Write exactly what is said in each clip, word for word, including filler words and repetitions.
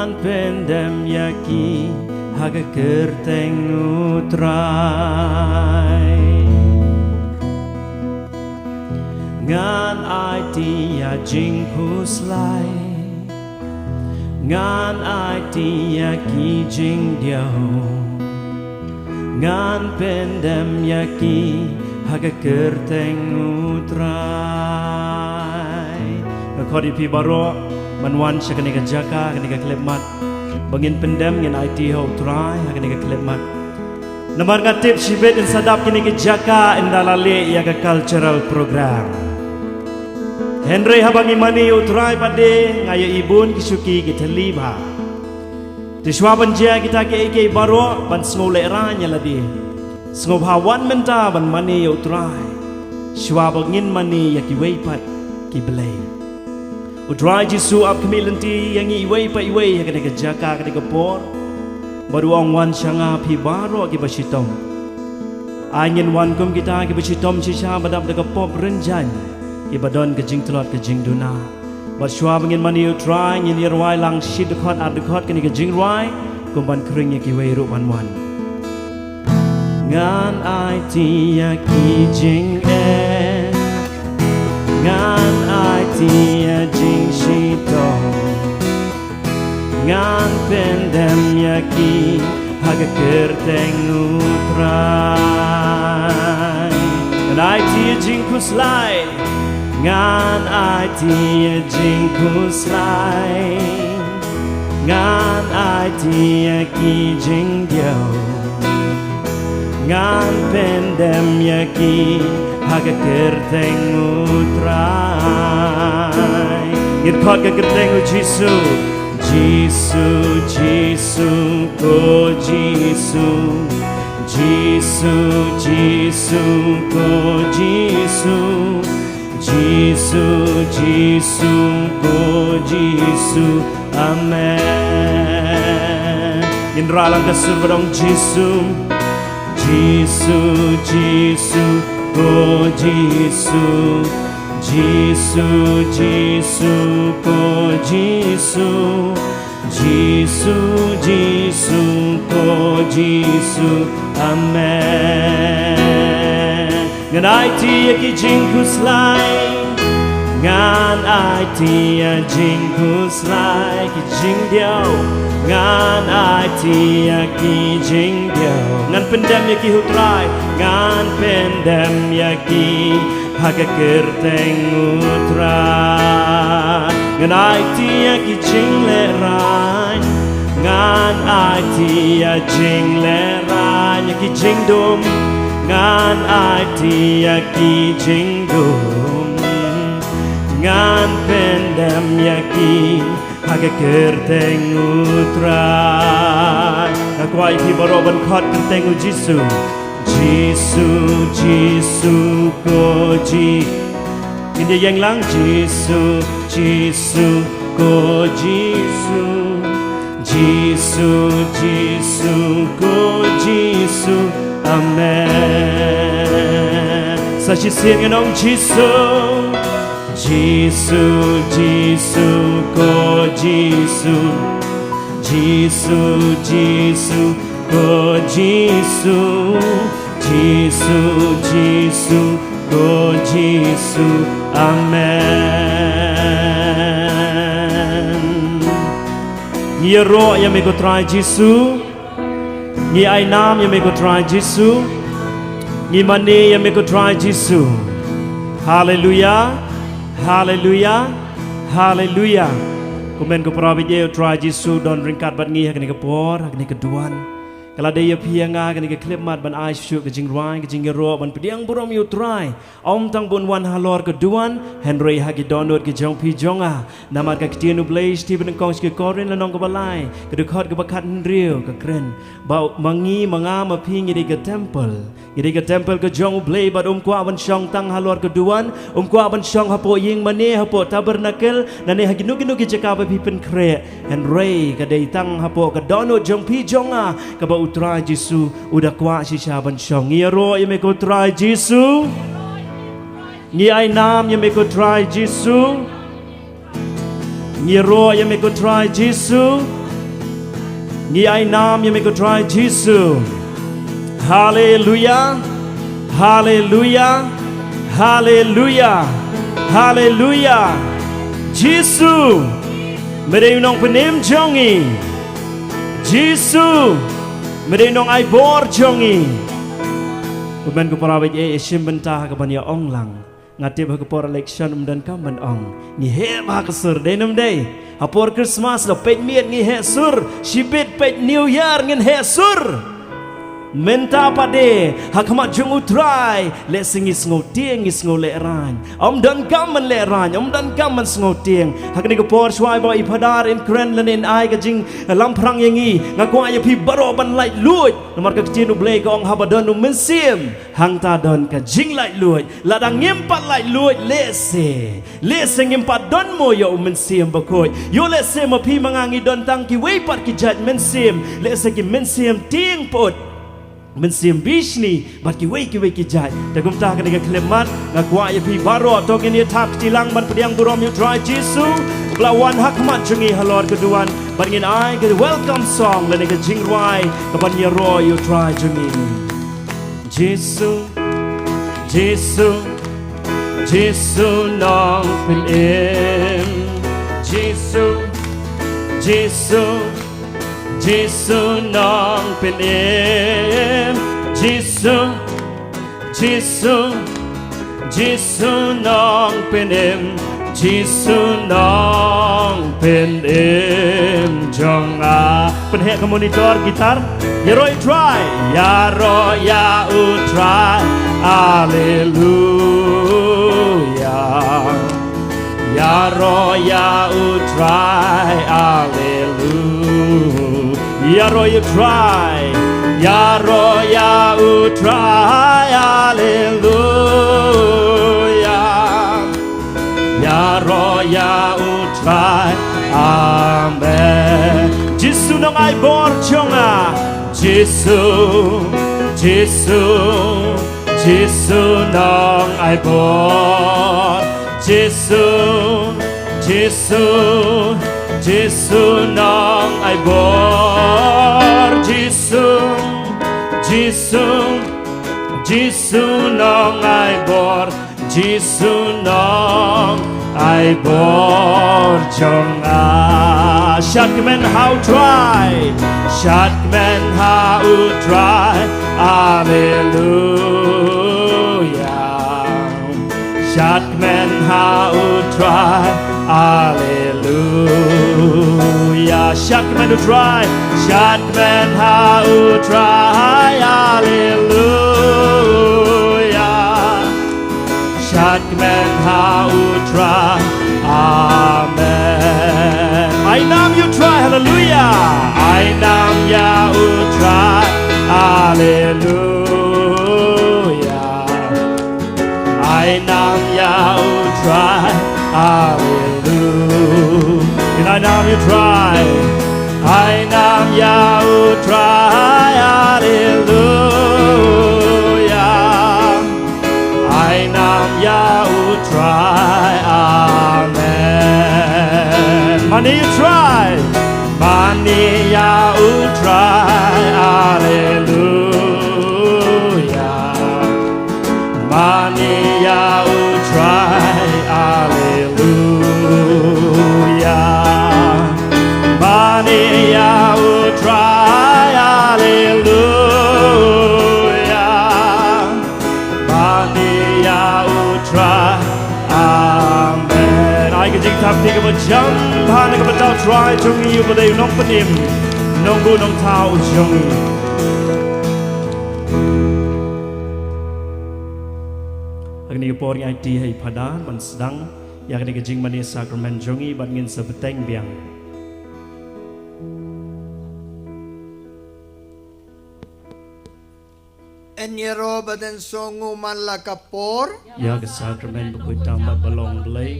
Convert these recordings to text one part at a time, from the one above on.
Ngan pyndem ïa ki ha ka kyrteng U Trai. Ngan aiti ïa jingkhuslai. Ngan aiti ïa ki jingdiaw. Ngan pyndem ïa ki ha ka kyrteng U Trai. Nga khot ïa phi baroh ban wan sha kane ka jaka, kane ka khyllipmat, ba ngin pyndem, ngin aiti ha U Trai ha kane ka khyllipmat. Namar nga tip shibit yn sa dap kine ki jaka ynda la leh ïa ka cultural program. Hynrei haba ngi mane ïa U Trai pat de, nga ïohi bun ki shuki ki thylli bha. Te shuwa ban jia kita kiei kiei baroh, ban sngew lehraiñ ïa lade, sngewbha wan mynta ban mane ïa U Trai, shuwa ba ngin mane ïa kiwei pat ki blei. U Trai Jisu ap khmih lynti ïa ngi iwei pa iwei ha kane ka jaka, kane ka por. Bad u ong, wan sha nga phi baroh kiba shitom. Ai ngin wan kum kita kiba shitom shisha ba dap da ka pop rynjang, kiba don ka jingtlot ka jingduna. Bad shuwa ba ngin mane ïa U Trai, ngin ïa rwai lang shi dkhot ar dkhot kane ka jingrwai, kum ban khring ïa kiwei ruh ban wan. Ngan aiti ïa ki jingeh, ngan aiti ïa jingshitom, ngan pyndem ïa ki ha ka kyrteng U Trai. Ngan aiti ïa jingkhuslai, ngan aiti ïa jingkhuslai, ngan aiti ïa ki jingdiaw, ngan pyndem ïa ki ha ka kyrteng U Trai. Ngin khot ka kyrteng U Jisu. Jisu, Jisu, ko Jisu. Jisu, Jisu, ko Jisu. Jisu, Jisu, ko Jisu. Amen. Ngin rah lang ka sur ba dang Jisu. Jisu, Jisu, ko Jisu. Jisu, Jisu, ko Jisu. Jisu, Jisu, ko Jisu. Amen. Ngan aiti ïa ki jingkhuslai, ngan aiti ïa jingkhuslai, ki jingdiaw, ngan aiti ïa ki jingdiaw, ngan pyndem ïa ki ha U Trai, ngan pyndem ïa ki ha ka kyrteng U Trai. Ngan aiti ïa ki jinglehrain, ngan aiti ïa jinglehrain, ïa ki jingdum, ngan aiti ïa ki jingdum, ngan pyndem ïa ki ha ka kyrteng U Trai. Nga kwah ïa phi baroh ban khot kyrteng U Jisu. Jisu, Jisu, ko Ji. Ngin ïa ïeng lang. Jisu, Jisu, ko Jisu. Jisu, Jisu, ko Jisu. Amen. Sa shisien ngin ong Jisu. Jisu, Jisu, ko Jisu. Jisu, Jisu, ko Jisu. Jisu, Jisu, ko Jisu. Amen. Ngi ïaroh ïa me ko Trai Jisu. Ngi ai nam ïa me ko Trai Jisu. Ngi mane ïa me ko Trai Jisu. Haleluya. Haleluya. Haleluya. Kumne ko para bangeit, U Trai Jisu don ryngkat bad ngi ha kane ka por, ha kane ka duwan. Ka la dei ïa phi ïa nga kane ka khyllipmat ban ai shuh ka jingrwai, ka jingïaroh, ban pdiang burom ïa U Trai. Ym tang ban wan halor ka duwan, hynrei ha ki dohnud ki jong phi jong nga. Namar ka ktien U Blei, shithi banyngkong sha ki Korinth lynnong kaba lai, ka dkhot kaba khathynriew ka kren ba ma ngi, ma nga, ma phi ngi dei ka templ. Ngi dei ka templ ka jong U Blei bad um kwah ban shong tang halor ka duwan, um kwah ban shong hapoh ïing mane, hapoh tabernacle, lane ha kino kino ki jaka ba phi pynkhreh. Hynrei ka dei tang hapoh ka dohnud jong phi jong nga, kaba U Trai Jisu u da kwah shisha ban shong. Ngi ïaroh ïa me ko Trai Jisu. Ngi ai nam ïa me ko Trai Jisu. Ngi ïaroh ïa me ko Trai Jisu. Ngi ai nam ïa me ko Trai Jisu. Haleluya. Haleluya. Haleluya. Haleluya. Jisu, me dei u nongpynim jong ngi. Jisu, me dei u nongai bor jong ngi. Kumne ko para bad ei, ei shim bynta ha kaban ïa ong lang. Nga tip ha ka por election ym donkam ban ong. Ngi heh bha ka sur, dei ne ym dei? Ha por Christmas la peit miet ngi heh sur, shibit peit New Year ngin heh sur. Mynta pat de, ha khmat jong u Trai, lehse ngi sngew tieng, ngi sngew lehraiñ. Ym donkam ban lehraiñ, ym donkam ban sngew tieng. Ha kane ka por shuwa ba i Phadar in kren lane in ai ka jinglamphrang ïa ngi, nga kwah ïa phi baroh ban laitluid. Namar ka ktien u Blei ka ong haba don u Mynsiem, hangta don ka jinglaitluid. Lada ngim pat laitluid, lehse, lehse ngim pat don mo ïa u Mynsiem Bakhuid. Ïoh lehse ma phi ma nga ngi don tang kiwei pat ki jait mynsiem, lehse ki mynsiem tieng put, mynsiem bishni bad kiwei kiwei ki jait. Te kumta ha kane ka khyllipmat nga kwah ïa phi baroh to ngin ïa thap kti lang ban pdiang burom ïa u Trai Jisu ba la wan ha khmat jong ngi halor ka duwan, bad ngin ai ka welcome song lane ka jingrwai kaban ïaroh ïa u Trai jong ngi. Jisu, Jisu, Jisu Nongpynim. Jisu, Jisu, Jisu Nongpynim. Jisu, Jisu, Jisu Nongpynim. Jisu Nongpynim jong nga. Pynheh ka monitor guitar. Ïaroh ïa u Trai, ïaroh ïa u Trai. Alleluia. Ïaroh ïa u Trai. Alleluia. Ïaroh ïa u Trai. Ïaroh ïa u Trai. Alleluia. Ïaroh ïa u Trai. Amen. Jisu nongai bor jong nga. Jisu, Jisu, Jisu nongai bor. Jisu, Jisu, Jisu nongai bor. Jisu, Jisu, Jisu nongai bor. Jisu nongai bor jong nga. Shad kmen ha u Trai. Shad kmen ha u Trai. Alleluia. Shad kmen ha u Trai. Alleluia. Shad kmen u Trai. Shad kmen ha u Trai. Alleluia. Shad kmen ha u Trai. Amen. Ai nam ïa u Trai. Haleluia. Ai nam ïa u Trai. Haleluia. Ai nam ïa u Trai. Haleluia. Ngin ai nam ïa u Trai. Ai nam ïa u Trai. Haleluia. Ai nam ïa u Trai. Amen. Mane ïa u Trai. Mane ïa u Trai. Haleluia. Mane ïa u Trai, alleluia. Mane ïa u Trai, alleluia. Mane ïa u Trai, amen. Ai ka jingthap kti kaba jam bha na ka bynta u Trai jong ngi uba dei u nongpynim, nongbuh nongthaw jong ngi. Ha kane ka por ngi aiti ha i Phadar ban sdang ïa kane ka jingmane sakramen jong ngi bad ngin sa bteng biang. Yn ïaroh bad yn sngew man la ka por. Ïa ka sakramen bakhuid tam bad ba long Blei.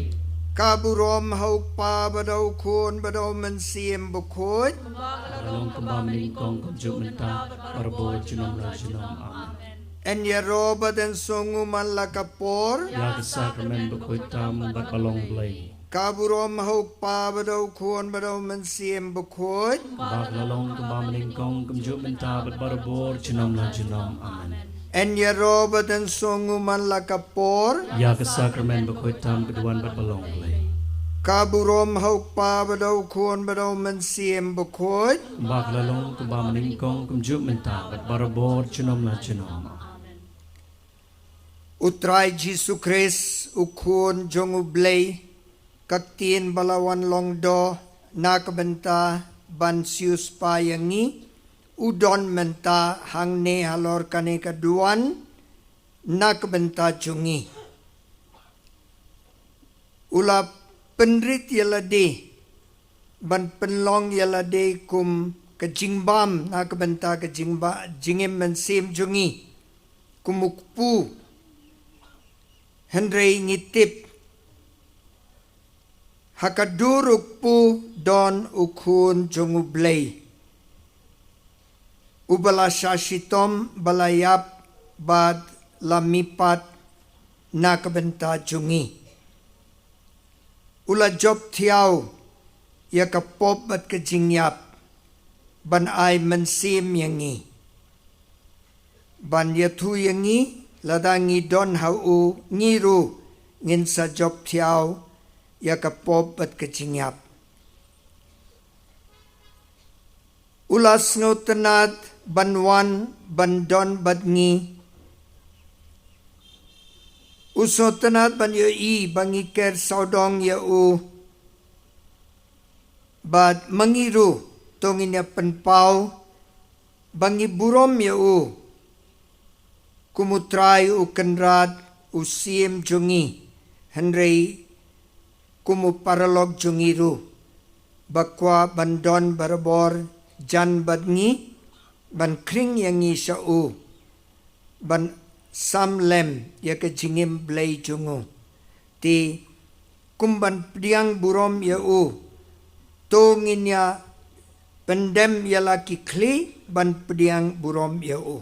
Ka burom ha u Kpa bad ha u Khun bad ha u Mynsiem Bakhuid. Ka long kumba mynnyngkong kumjuh mynta bad barabor junom la junom. Amen. Yn ïaroh bad yn sngew man la ka por. Ïa ka sakramen bakhuid tam bad ba long Blei. Ka burom ha u Kpa bad ha u Khun bad ha u Mynsiem Bakhuid. Ba ka la long kumba mynnyngkong, kumjuh mynta bad barabor junom la junom. Amen. Yn ïaroh bad yn sngew man la ka por. Ïa ka sakramen bakhuid tam ka duwan bad ba long Blei. Ka burom ha u Kpa bad ha u Khun bad ha u Mynsiem Bakhuid. Ba ka la long kumba mynnyngkong, kumjuh mynta bad barabor junom la junom. U Trai Jisu Khrist, u Khun jong u Blei, ka ktien ba la wan long doh na ka bynta ban siewspah ïa ngi, u don mynta hangne halor kane ka duwan na ka bynta jong ngi. U la pynrit ïa lade ban pynlong ïa lade kum ka jingbam na ka bynta ka jingba, jingim mynsiem jong ngi, kum u kpu. Hynrei ngi tip, ha ka dur u kpu don u Khun jong u Blei, uba la shah shitom, ba la ïap bad la mihpat na ka bynta jong ngi. U la jop thiaw ïa ka pop bad ka jingïap ban ai mynsiem ïa ngi, ban ïathuh ïa ngi, lada ngi don ha u, ngi ruh ngin sa jop thiaw ïa ka pop bad ka jingïap. U la sngewtynnad ban wan ban don bad ngi. U sngewtynnad ban ïohi ba ngi ker sawdong ïa u. Bad ma ngi ruh, to ngin ïa pynpaw ba ngi burom ïa u kum u Trai, u Kynrad, u Syiem jong ngi, hynrei kum u paralok jong ngi ruh, ba kwah ban don barabor jan bad ngi, ban khring ïa ngi sha u, ban sam lem ïa ka jingim Blei jong u. Te kum ban pdiang burom ïa u, to ngin ïa pyndem ïa la ki khlieh ban pdiang burom ïa u.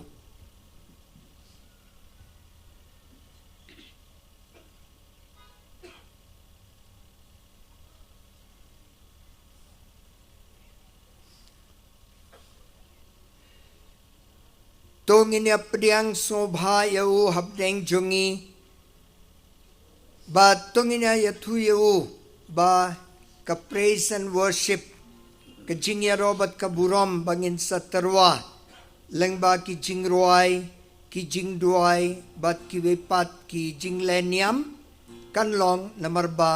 To ngin ïa pdiang sngewbha ïa u hapdeng jong ngi. Bad to ngin ïa ïathuh ïa u ba ka praise and worship, ka jingïaroh bad ka burom ba ngin sa tyrwa lyngba ki jingrwai, ki jingduwai bad kiwei pat ki jinglehniam, kan long namar ba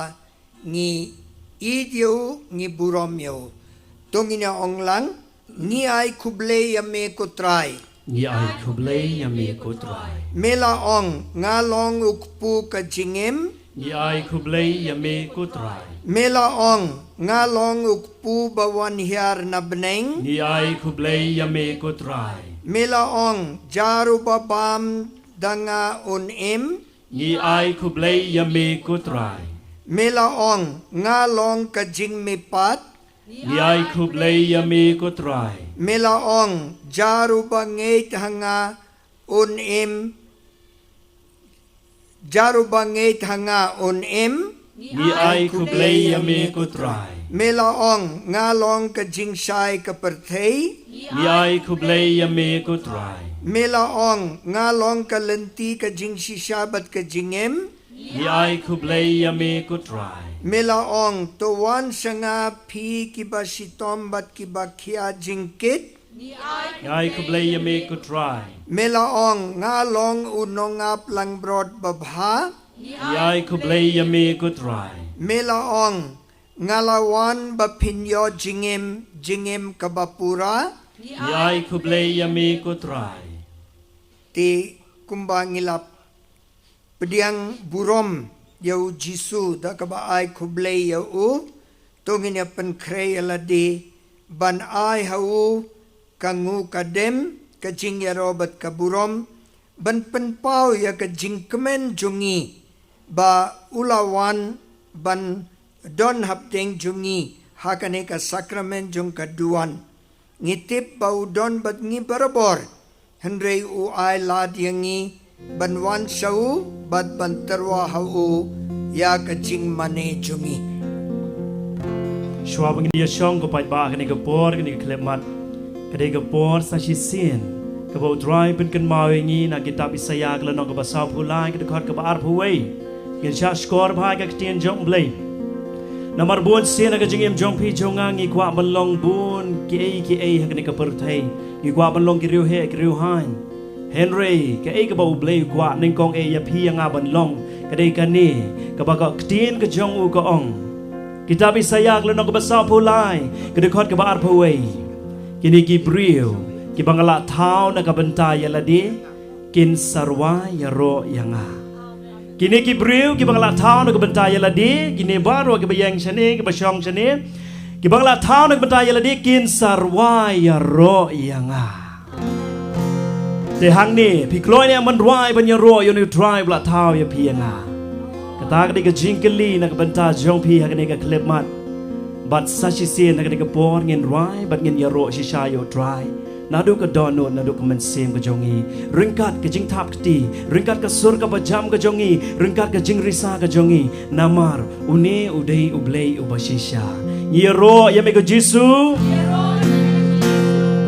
ngi ïeit ïa u, ngi burom ïa u. To ngin ïa ong lang: Ngi ai khublei ïa me ko Trai. Ngi ai khublei ïa me ko Trai. Me la ong: Nga long u kpu ka jingim. Ngi ai khublei ïa me ko Trai. Me la ong: Nga long u kpu ba wan hiar na bneng. Ngi ai khublei ïa me ko Trai. Me la ong: Jar uba bam da nga un im. Ngi ai khublei ïa me ko Trai. Me la ong: Nga long ka jingmihpat. Ngi ai khublei ïa me ko Trai. Me la ong: Jar uba ngeit ha nga un im. Jar uba ngeit ha nga un im. Ngi ai khublei ïa me ko Trai. Me la ong: Nga long ka jingshai ka pyrthei. Ngi ai khublei ïa me ko Trai. Me la ong: Nga long ka lynti ka jingshisha bad ka jingim. Ngi ai khublei ïa me ko Trai. Me la ong: To wan sha nga phi kiba shitom bad kiba khia jingkit. Ngi ai khublei ïa me ko Trai. Me la ong: Nga long u nongap langbrot babha. Ngi ai khublei ïa me ko Trai. Me la ong: Nga la wan ba phin ïoh jingim, jingim kaba pura. Ngi ai khublei ïa me ko Trai. Te kumba ngi la pdiang burom ïa u Jisu da kaba ai khublei ïa u, to ngin ïa pynkhreh ïa lade ban ai ha u ka nguh ka dem, ka jingïaroh bad ka burom, ban pynpaw ïa ka jingkmen jong ngi ba u la wan ban don hapdeng jong ngi ha kane ka sakramen jong ka duwan. Ngi tip ba u don bad ngi barabor, hynrei u ai lad ïa ngi ban wan sha u bad ban tyrwa ha u ïa ka jingmane jong ngi. Shuwa ba ngin ïa shong ko paidbah, kane ka por, kane ka khyllipmat ka dei ka por sa shisien kaba U Trai u pynkynmaw ïa ngi na kitab Isaïah ka lynnong kaba sawphew lai, ka dkhot kaba arphew wei. Ngin shah shkor bha ïa ka ktien jong U Blei. Namar bun sien ha ka jingim jong phi jong nga ngi kwah ban long bun kiei kiei ha kane ka pyrthei. Ngi kwah ban long ki riewheh ki riewhaiñ. Hynrei kaei kaba U Blei u kwah nyngkong eh ïa phi ïa nga ban long, ka dei kane kaba ka ktien ka jong u ka ong. Kitab Isaïah ka lynnong kaba sawphew lai, ka dkhot kaba arphew wei. Kine ki briew kiba nga la thaw na ka bynta ïa lade kin sa rwai ïaroh ïa nga. Kine ki briew kiba nga la thaw na ka bynta ïa lade, kine baroh kiba ïeng shane, kiba shong shane, kiba nga la thaw na ka bynta ïa lade kin sa rwai ïaroh ïa nga. Te hangne phi kloi ne em ban rwai ban ïaroh ïa une U Trai ba la thaw ïa phi ïa nga? Kata ka dei ka jingkylli na ka bynta jong phi ha kane ka khyllipmat. Bad sa shisien ha kane ka por ngin rwai bad ngin ïaroh shisha ïa U Trai. Naduh ka dohnud, naduh ka mynsiem ka jong ngi, ryngkat ka jingthap kti, ryngkat ka sur kaba jam ka jong ngi, ryngkat ka jingrisa ka jong ngi. Namar une u dei U Blei uba shisha. Ngi ïaroh ïa me ko Jisu.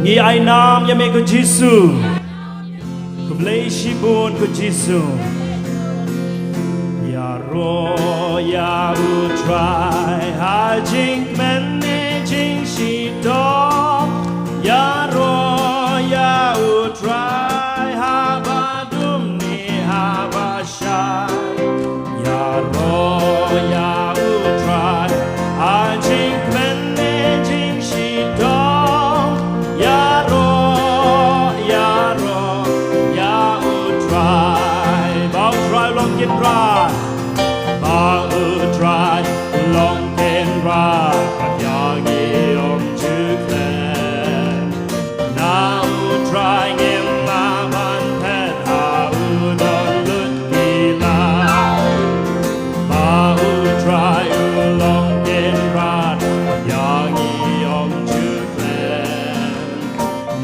Ngi ai nam ïa me ko Jisu. Khublei shibun ko Jisu. Ïaroh ïa U Trai ha jingkmen ne jingshitom. Ïaroh ïa U Trai haba dum ne haba shai. Ïaroh ïa U Trai ha jingkmen ne jingshitom. Ïaroh, ïaroh ïa U Trai. Ba U Trai u long Kynrad. Ba U Trai u long Kynrad, ïa ngi ym ju khlem. Na U Trai ngim lah ban phet, ha u don lut ki lad. Ba U Trai u long Kynrad, ïa ngi ym ju khlem.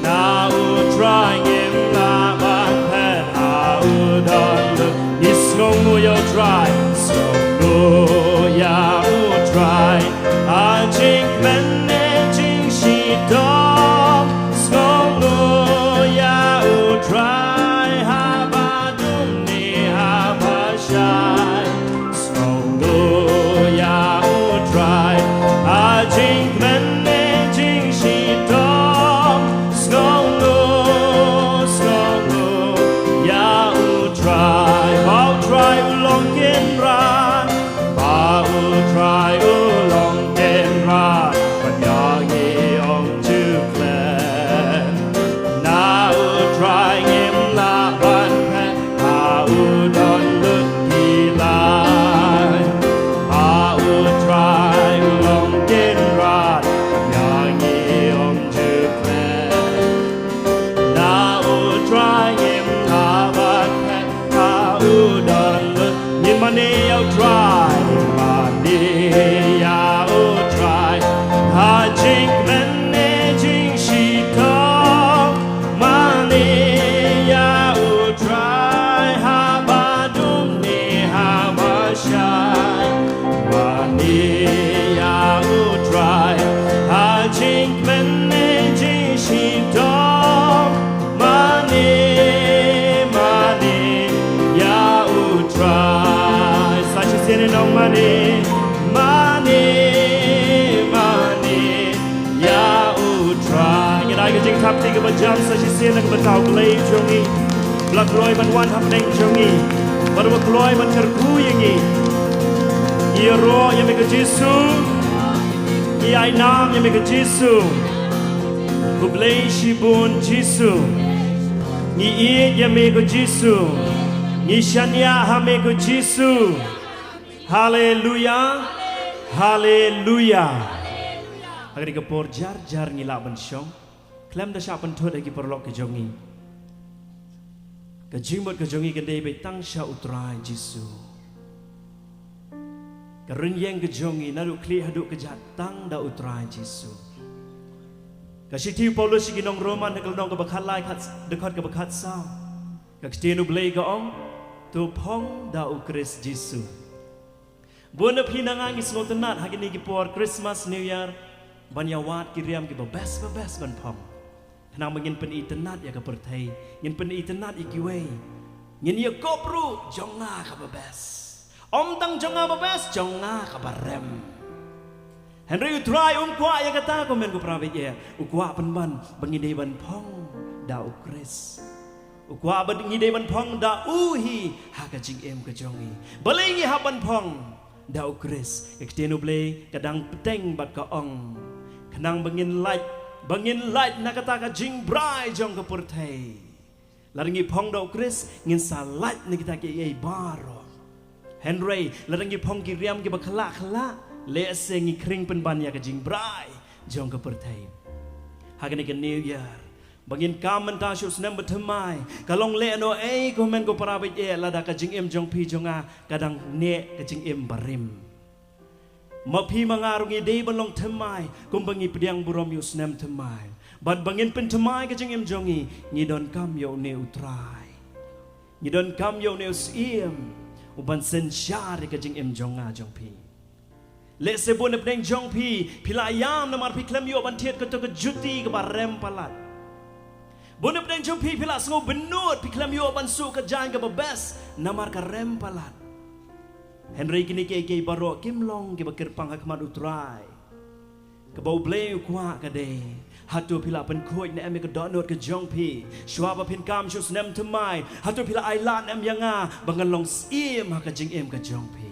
Na U Trai ngim lah ban phet, ha u don lut. Ngi sngewnguh ïa U Trai, sngewnguh ïa U Trai ha jingkmen ne jingshitom. Sngewnguh ïa U Trai haba dum ne haba shai. Sngewnguh ïa U Trai ha jingkmen ne jingshitom. Sngewnguh, sngewnguh ïa U Trai. Ba U Trai u long Kynrad. Ba U Trai u long Kynrad, bad ïa ngi ym ju khlem. Na U Trai ngim lah ban phet, ha u don lut ki lad. Ba U Trai u long Kynrad, ïa ngi ym ju khlem. Na U Trai ngim lah ban phet, ha u don lut. Ngin mane ïa U Trai, mane ïa U Trai ha jingkmen ne jingshitom. Mane ïa U Trai haba dum ne haba shai. Mane ïa U Trai ha jingkmen ne jingshitom. Mane, mane ïa U Trai. Sa shisien nong mane, mane, mane ïa U Trai. Ngin ai ka jingthap kti kaba jam sa shisien na ka bynta U Blei jong ngi, ba la kloi ban wan hapdeng jong ngi, bad ba kloi ban kyrkhu ïa ngi. Ngi ïaroh ïa me ko Jisu. Ngi ai nam ïa me ko Jisu. Khublei shibun Jisu. Ngi ïeit ïa me ko Jisu. Ngi shaniah ha me ko Jisu. Haleluya. Haleluya. Ha kane ka por jar jar ngi lah ban shong. Khlem da shah pynthut ha ki paralok ki jong ngi, ka jingmut ka jong ngi kan dei beit tang sha U Trai Jisu. Ka rynïeng ka jong ngi naduh khlieh haduh kjat tang da U Trai Jisu. Ka shithi u Paulus sha ki nong Rom ha ka lynnong kaba khatlai, khat, dkhot kaba khatsaw. Ka ktien U Blei ka ong, to phong da U Khrist Jisu. Bun na phi na nga ngi sngewtynnat ha kine ki por Christmas, New Year, ban ïa wad ki riam kiba best ba best ban phong. Khnang ba ngin pyni tynnat ïa ka pyrthei, ngin pyni tynnat ïa kiwei. Ngin ïa kop ruh jong nga kaba best. Ym tang jong nga ba best, jong nga kaba rem. Hynrei U Trai um kwah ïa kata, ko hynmen ko para bangeit. U kwah pynban ba ngi dei ban phong da U Khrist. U kwah ba ngi dei ban phong da u hi ha ka jingim ka jong ngi. Balei ngi hap ban phong da U Khrist? Ka ktien U Blei ka dang bteng bad ka ong, khnang ba ngin lait, ba ngin lait na kata ka jingbrai jong ka pyrthei. Lada ngi phong da U Khrist, ngin sa lait na kita kiei baroh. Hynrei lada ngi phong ki riam kiba khlak khlak, lehse ngi khring pynban ïa ka jingbrai jong ka pyrthei. Ha kane ka New Year, ba ngin kam mynta sha u snem ba thymmai, ka long lehnohei, ko hynmen ko para bangeit, lada ka jingim jong phi jong nga ka dang neh ka jingim barim. Ma phi ma nga ruh ngi dei ban long thymmai, kumba ngi pdiang burom ïa u snem thymmai. Bad ba ngin pynthymmai ka jingim jong ngi, ngi donkam ïa une U Trai. Ngi donkam ïa une u Syiem uban synshar ïa ka jingim jong nga jong phi. Lehse bun na pdeng jong phi, phi la ïam namar phi khlem ïoh ban thied kato ka juti kaba rem palat. Bun na pdeng jong phi, phi la sngew bynnud, phi khlem ïoh ban suh ka jaiñ kaba best namar ka rem palat. Hynrei kine kiei kiei baroh kim long kiba kyrpang ha khmat U Trai. Kaba U Blei u kwah ka dei, hato phi la pynkhuid ne em ïa ka dohnud ka jong phi? Shuwa ba phin kam sha u snem thymmai, hato phi la ailad ne em ïa nga ba ngan long Syiem ha ka jingim ka jong phi?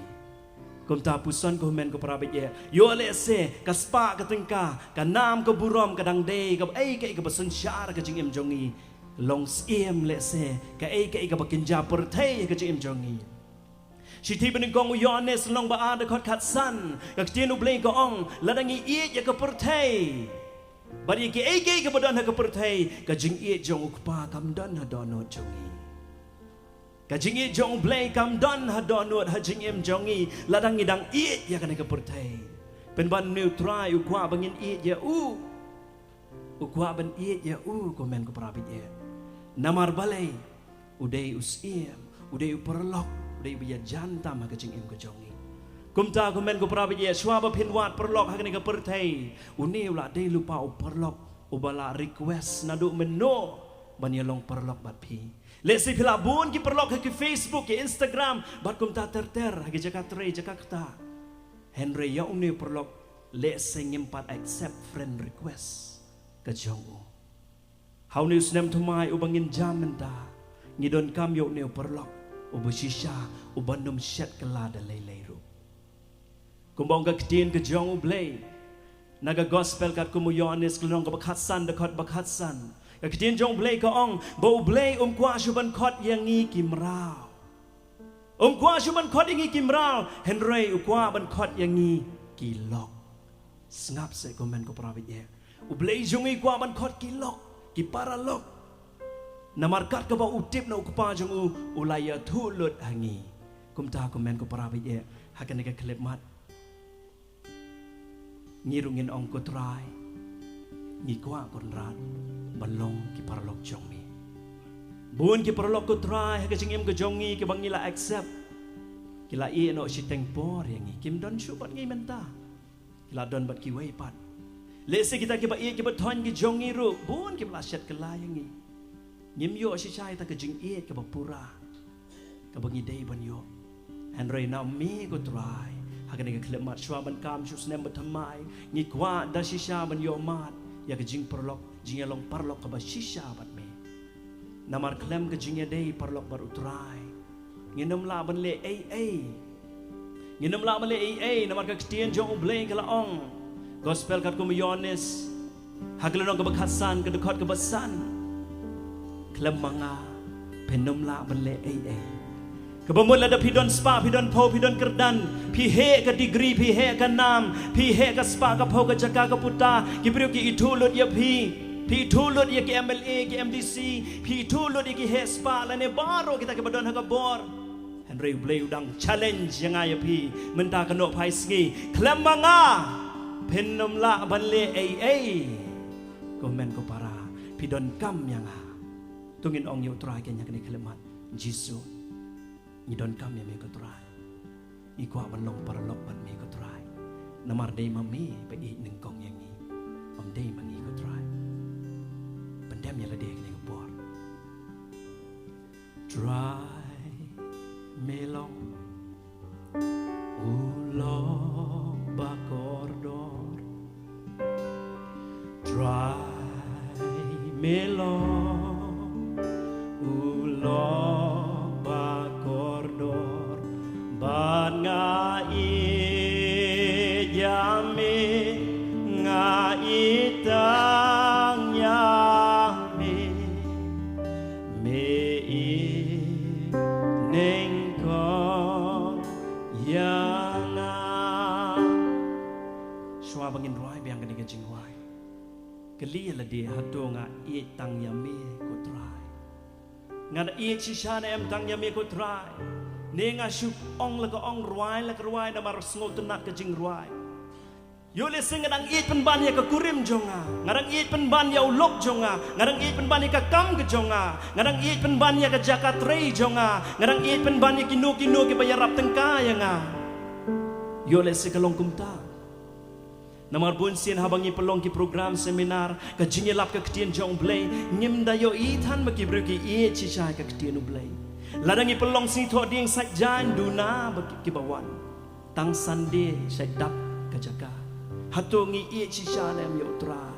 Kumta puson, ko hynmen ko para bangeit, ïoh lehse ka spah ka tyngka, ka nam ka burom ka dang dei kaei kaei kaba synshar ka jingim jong ngi. Long Syiem lehse kaei kaei kaba kynja pyrthei ka jingim jong ngi. Shithi banyngkong u Ïoannis lynnong ba ar dkhot khatsan, ka ktien U Blei ka ong, lada ngi ïeit ïa ka pyrthei bad ïa kiei kiei kiba don ha ka pyrthei, ka jingïeit jong U Kpa kam don ha dohnud jong ngi. Ka jingïeit jong U Blei kam don ha dohnud ha jingim jong ngi, lada ngi dang ïeit ïa kane ka pyrthei. Pynban une U Trai u kwah ba ngin ïeit ïa u. U kwah ban ïeit ïa u, ko hynmen ko para bangeit. Namar balei? U dei u Syiem, u dei u paralok, u dei uba ïajan tam ha ka jingim ka jong ngi. Kumta, ko hynmen ko para bangeit, shuwa ba phin wad paralok ha kane ka pyrthei, une u la dei lypa u paralok uba la request naduh mynno ban ïa long paralok bad phi. Lehse phi la bun ki paralok ha ki Facebook, ki Instagram bad kumta ter ter, ha ki jaka trei jaka kta. Hynrei ïa une u paralok lehse ngim pat accept friend request ka jong u. Ha une u snem thymmai uba ngin jam mynta, ngi donkam ïa une u paralok uba shisha, uban ym shet kylla da lei lei ruh. Kumba ong ka ktien ka jong U Blei na ka Gospel katkum u Ïoannis, ka lynnong kaba khatsan, dkhot ba khatsan, ka ktien jong U Blei ka ong ba U Blei um kwah shuh ban khot ïa ngi ki mraw. Um kwah shuh ban khot ïa ngi ki mraw, hynrei u kwah ban khot ïa ngi ki lok. Sngap seh, ko hynmen ko para bangeit. U Blei jong ngi u kwah ban khot ki lok, ki paralok. Namar kat kaba u tip na U Kpa jong u, u la ïathuh lut ha ngi. Kumta, ko hynmen ko para bangeit, ha kane ka khyllipmat, ngi ruh ngin ong, ko Trai, ngi kwah, ko Kynrad, ban long ki paralok jong me. Bun ki paralok, ko Trai, ha ka jingim ka jong ngi kiba ngi la accept, ki la ïeh noh shiteng por ïa ngi, kim don shuh bad ngi mynta. Ki la don bad kiwei pat. Lehse kita kiba ïeit kiba thoiñ ki jong ngi ruh, bun kiba la shet kylla ïa ngi. Ngim ïoh shisha ïa kata ka jingïeit kaba pura kaba ngi dei ban ïoh. Hynrei na me, ko Trai, ha kane ka khyllipmat, shuwa ban kam sha u snem ba thymmai, ngi kwah da shisha ban ïoh mad ïa ka jingparalok, jingïalong paralok kaba shisha bad me. Namar khlem ka jingïadei paralok bad U Trai, ngin ym lah ban leh ei ei. Ngin ym lah ban leh ei ei, namar ka ktien jong U Blei ka la ong. Gospel katkum u Ïoannis, ha ka lynnong kaba khatsan, ka dkhot kaba san. Khlem ma nga, phin ym lah ban leh ei ei. Kaba mut lada phi don spah, phi don phew, phi don kyrdan, phi heh ka degree, phi heh ka nam, phi heh ka spah, ka phew, ka jaka, ka puta, ki briew ki ithuh lut ïa phi. Phi ithuh lut ïa ki M L A, ki M D C, phi ithuh lut ïa ki heh spah lane baroh kita kiba don ha ka bor. Hynrei U Blei u dang challenge ïa nga ïa phi mynta ka nohphai sngi. Khlem ma nga, phin ym lah ban leh ei ei. Ko hynmen ko para, phi donkam ïa nga. To ngin ong ïa U Trai keiñ ha kane ka khyllipmat. Jisu, ngi donkam ïa me, ko Trai. Ngi kwah ban long paralok bad me ko Trai. Namar dei ma me ba ïeit nyngkong ïa ngi. Ym dei ma ngi ko Trai. Pyndem ïa lade kane ka por. Trai me long u long ba kordor. Trai me long u long ba kordor. Bad nga ïeit ïa me, nga ïeit tang ïa me. Me ïeit nyngkong ïa nga. Shuwa ba ngin rwai biang kane ka jingrwai, kylli ïa lade, hato nga ïeit tang ïa me ko Trai? Nga da ïeit shisha ne em tang ïa me ko Trai? Ne nga shu ong la ka ong, rwai la ka rwai namar sngewtynnat ka jingrwai. Ïoh lehse nga dang ïeit pynban ïa ka kurim jong nga, nga dang ïeit pynban ïa u lok jong nga, nga dang ïeit pynban ïa ka kam ka jong nga, nga dang ïeit pynban ïa ka jaka trei jong nga, nga dang ïeit pynban ïa kino kino kiba ïarap tyngka ïa nga. Ïoh lehse ka long kumta. Namar bunsien haba ngi pynlong ki program seminar, ka jingïalap ka ktien jong U Blei, ngim da ïohi than ba ki briew ki ïeit shisha ïa ka ktien U Blei. Lada ngi pynlong sngi thohdieng, sait jaiñ, duna ba ki, kiba wan. Tang Sunday sait dap ka jaka. Hato ngi ïeit shisha ne em ïa U Trai?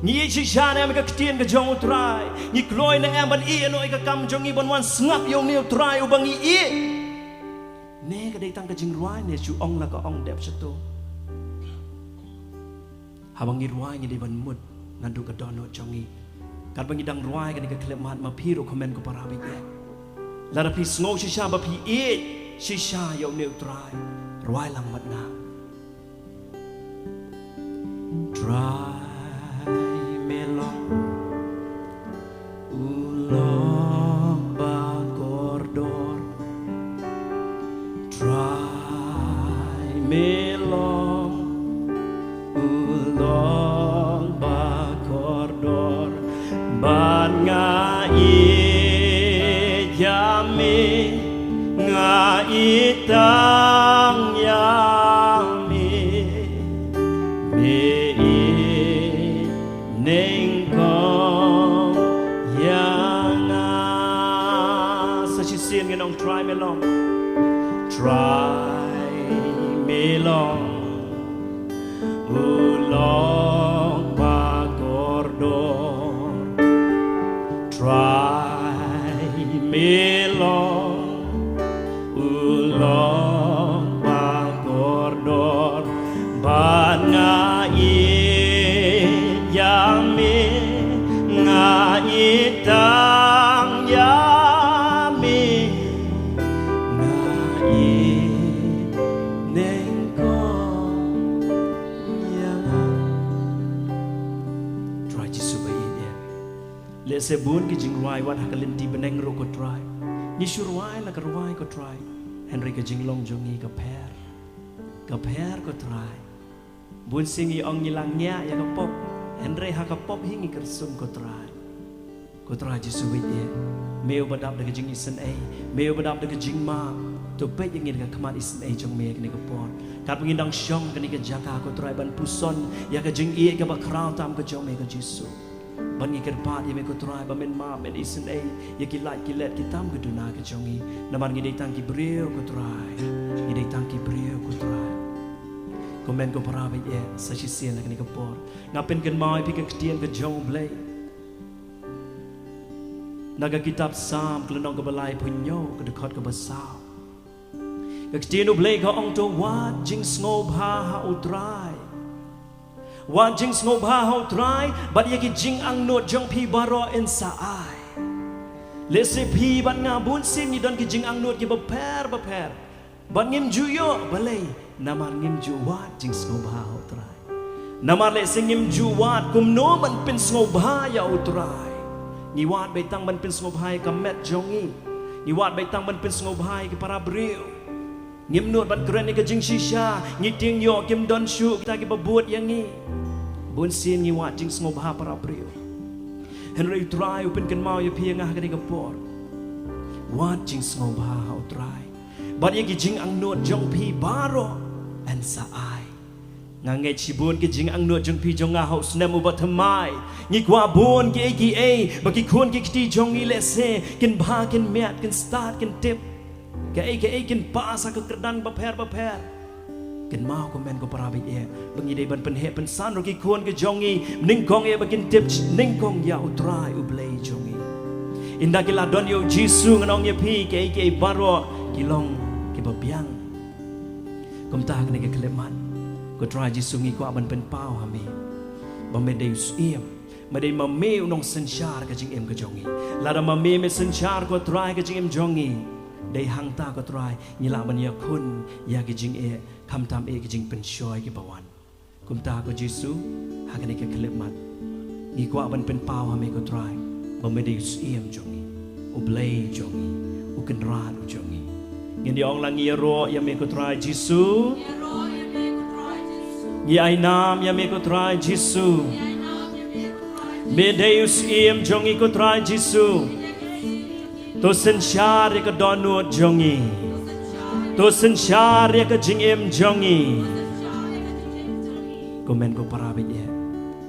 Ngi ïeit shisha ne em ïa ka ktien ka jong U Trai? Ngi kloi ne em ban ïeh noh ïa ka kam jong ngi ban wan sngap ïa une U Trai uba ngi ïeit? Ne ka dei tang ka jingrwai ne shu ong la ka ong dep shato? Haba ngi rwai ngi dei ban mut naduh ka dohnud jong ngi. Katba ngi dang rwai kane ka khyllipmat, ma phi ruh comment ko para baieit. Lada phi sngew shisha ba phi ïeit shisha ïa une U Trai, rwai lang bad nga. Trai me long u long ba kordor. Trai me long u long ba kordor. Bad nga ïeit ïa me, nga ïeit tang ïa me. Me ïeit nyngkong ïa nga. Sa shisien ngin ong, Trai me long. Trai me long u long ba kordor. Trai me long u long ba kordor. Bad nga ïeit ïa me, nga ïeit tang ïa me. Nga ïeit nyngkong ïa nga. Trai Jisu ba ïeit ïa. Lehse bun ki jingrwai wat ha ka lynti bneng ruh ko Trai. Ngi shu rwai la ka rwai ko Trai. Hynrei ka jinglong jong ngi ka pher. Ka pher ko Trai. Bun sien ngi ong ngi la ngiah ïa ka pop. Hynrei ha ka pop hi ngi kyrsum ko Trai. Ko Trai Jisu beit ïa. Me uba dap da ka jingisynei, me uba dap da ka jingma. To peit ïa ngi da ka khmat isynei jong me kane ka por. Katba ngin dang shong kane ka jaka ko Trai ban puson ïa ka jingïeit kaba khraw tam ka jong me ko Jisu. Ban ngi kyrpad ïa me ko Trai ba men map, men isynei ïa ki lait ki let ki tam ka duna ka jong ngi. Namar ngi dei tang ki briew ko Trai. Ngi dei tang ki briew ko Trai. Ko men ko para baieit, sa shisien ha kane ka por nga pynkynmaw ïa phi ka ktien ka jong U Blei. Na ka kitab Salm ka lynnong kaba laiphew hynñiew ka dkhot kaba saw. Ka ktien U Blei ka ong, to wad jingsngewbha ha U Trai. Wad jingsngewbha ha U Trai, bad ïa ki jingangnud jong phi baroh yn sa ai. Lehse phi bad nga bun sien ngi don ki jingangnud kiba pher bapher. Bad ngim ju ïoh balei, namar ngim ju wad jingsngewbha ha U Trai. Namar lehse ngim ju wad kumno ban pynsngewbha ïa U Trai. Ngi wad beit tang ban pynsngewbha ïa ka met jong ngi. Ngi wad beit tang ban pynsngewbha ïa ki para briew. Ngim nud ban kren ïa ka jingshisha, ngi tieng ïoh kim don shuh kita kiba bud ïa ngi. Bun sien ngi wad jingsngewbha para briew. Hynrei U Trai u pynkynmaw ïa phi ïa nga ha kane ka por. Wad jingsngewbha ha U Trai. Bad ïa ki jingangnud jong phi baroh yn sa ai. Nga ngeit shibun ki jingangnud jong phi jong nga ha u snem uba thymmai. Ngi kwah bun kiei kiei ba ki khun ki kti jong ngi lehse kin bha, kin miat, kin stad, kin tip. Kaei kaei kin pass ha ka kyrdan bapher bapher. Kynmaw ko hynmen ko para baieit ba ngi dei ban pynheh pynsan ruh ki khun ki jong ngi nyngkong ïa ba kin tip nyngkong ïa U Trai U Blei jong ngi. Ynda ki la don ïa U Jisu, ngan ong ïa phi, kiei kiei baroh ki long kiba biang. Kumta ha kane ka khyllipmat, ko Trai Jisu, ngi kwah ban pynpaw ha me ba me dei u Syiem, me dei ma me u nongsynshar ka jingim ka jong ngi. Lada ma me me synshar, ko Trai, ka jingim jong ngi, dei hangta, ko Trai, ngi lah ban ïakhun ïa ki jingeh, khamtam eh ki jingpynshoi kiba wan. Kumta ko Jisu, ha kane ka khyllipmat, ngi kwah ban pynpaw ha me, ko Trai, ba me dei u Syiem jong ngi, U Blei jong ngi, U Kynrad u jong ngi. Ngin ïa ong lang, ngi ïaroh ïa me, ko Trai Jisu. Ngi ai nam ïa me, ko Trai Jisu. Me dei u Syiem jong ngi, ko Trai Jisu. To synshar ïa ka dohnud jong ngi. To synshar ïa ka jingim jong ngi. Ko hynmen ko para baieit,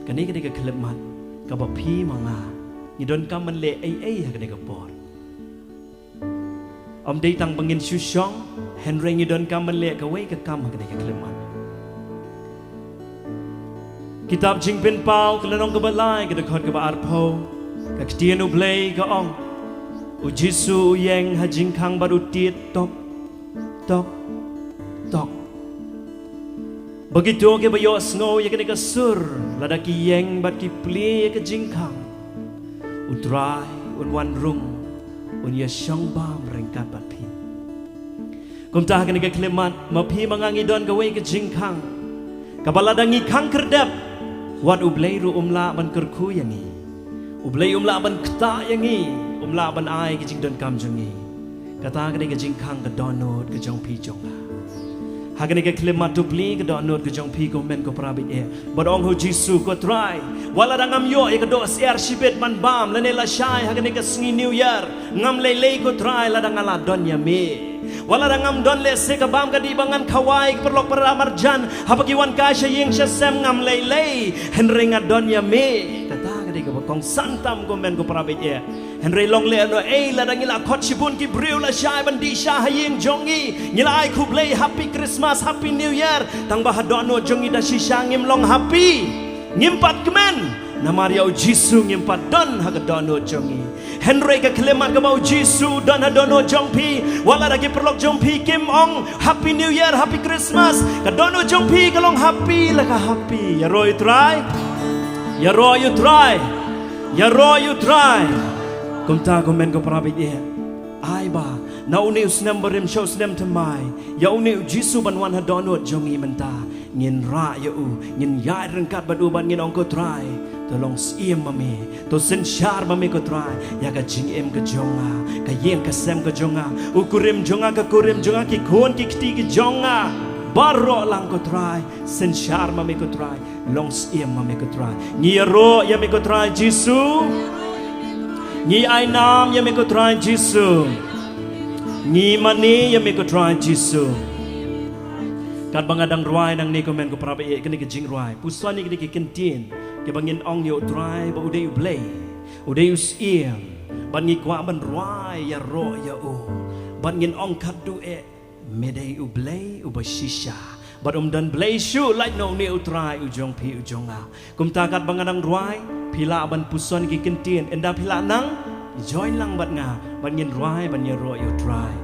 kane ka dei ka khyllipmat kaba phi ma nga ngi donkam ban leh ei ei ha kane ka por. Ym dei tang ba ngin shu shong, hynrei ngi donkam ban leh kawei ka kam ha kane ka khyllipmat. Kitab Jingpynpaw ka lynnong kaba lai, ka dkhot kaba arphew. Ka ktien U Blei ka ong, U Jisu u ïeng ha jingkhang bad u tied tok, tok, tok. Ba kito kiba ïohsngew ïa kane ka sur, lada ki ïeng bad ki plie ïa ka jingkhang, U Trai un wan rung, un ïashong bam ryngkat bad phi. Kumta ha kane ka khyllipmat, ma phi ma nga ngi don kawei ka jingkhang kaba lada ngi khang khyrdep, wat U Blei ruh um lah ban kyrkhu ïa ngi. U Blei um lah ban ktah ïa ngi, um lah ban ai ka jingdonkam jong ngi. Kata ka dei ka jingkhang ka dohnud ka jong phi jong nga. Ha kane ka khyllipmat, to plie ka dohnud ka jong phi, ko hynmen ko para baieit, bad ong ha U Jisu, ko Trai, wat lada ngam ïoh ïa ka doh syiar shibit ban bam lane lashai ha kane ka sngi New Year, ngam lei lei, ko Trai, lada nga la don ïa me. Wat lada ngam don lehse ka bam ka dih ba ngan khawai ki paralok paramarjan haba ki wan kai sha ïing sha sem, ngam lei lei, hynrei nga don ïa me. Kata ka dei kaba kongsan tam, ko hynmen ko para baieit. Hynrei long lehnohei lada ngi la khot shibun ki briew lashai ban dih sha ha ïing jong ngi, ngi la ai khublei, Happy Christmas, Happy New Year, tangba ha dohnud jong ngi da shisha ngim long happy. Ngim pat kmen, namar ïa U Jisu ngim pat don ha ka dohnud jong ngi. Hynrei ka khyllipmat kaba U Jisu u don ha dohnud jong phi, wat lada ki paralok jong phi kim ong Happy New Year, Happy Christmas, ka dohnud jong phi ka long happy la ka happy. Ïaroh ïa U Trai. Ïaroh ïa U Trai. Ïaroh ïa U Trai. Kumta, ko hynmen ko para baieit, ai ba na une u snem barim sha u snem thymmai, ïa une U Jisu ban wan ha dohnud jong ngi mynta, ngin rah ïa u, ngin ïaid ryngkat bad u bad ngin ong, ko Trai, to long Syiem ma me, to synshar ma me, ko Trai, ïa ka jingim ka jong nga, ka ïing ka sem ka jong nga, u kurim jong nga, ka kurim jong nga, ki khun ki kti ki jong nga baroh lang, ko Trai, synshar ma me, ko Trai, long Syiem ma me, ko Trai. Ngi ïaroh ïa me, ko Trai Jisu. Ngi ai nam ïa me, ko Trai Jisu. Ngi mane ïa me, ko Trai Jisu. Katba nga dang rwai nangne, ko hynmen ko para baieit, kane ka jingrwai, puson ïa kine ki kyntien kiba ngin ong ïa U Trai ba u dei U Blei, u dei u Syiem, bad ngi kwah ban rwai ïaroh ïa u, bad ngin ong khadduh eh, me dei U Blei uba shisha, bad um don Blei shuh lait na une U Trai u jong phi u jong nga. Kumta katba nga dang rwai, phi lah ban puson ki kyntien, ynda phi lah nang, join lang bad nga, bad ngin rwai ban ïaroh ïa U Trai.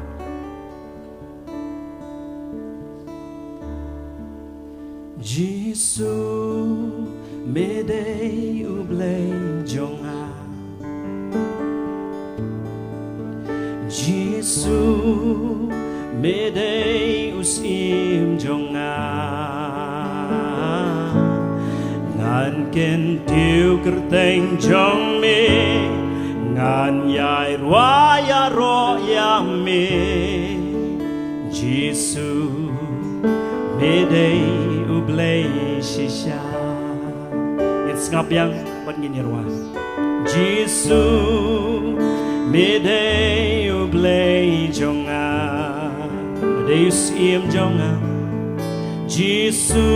Jisu, me dei U Blei jong nga. Jisu, me dei u Syiem jong nga. Ngan kyntiew kyrteng jong me, ngan ïai rwai ïaroh ïa me. Jisu, me dei U Blei shisha. Ngin sngap biang bad ngin ïaroh. Jisu, me dei U Blei jong nga. Dei u Syiem jong nga. Jisu,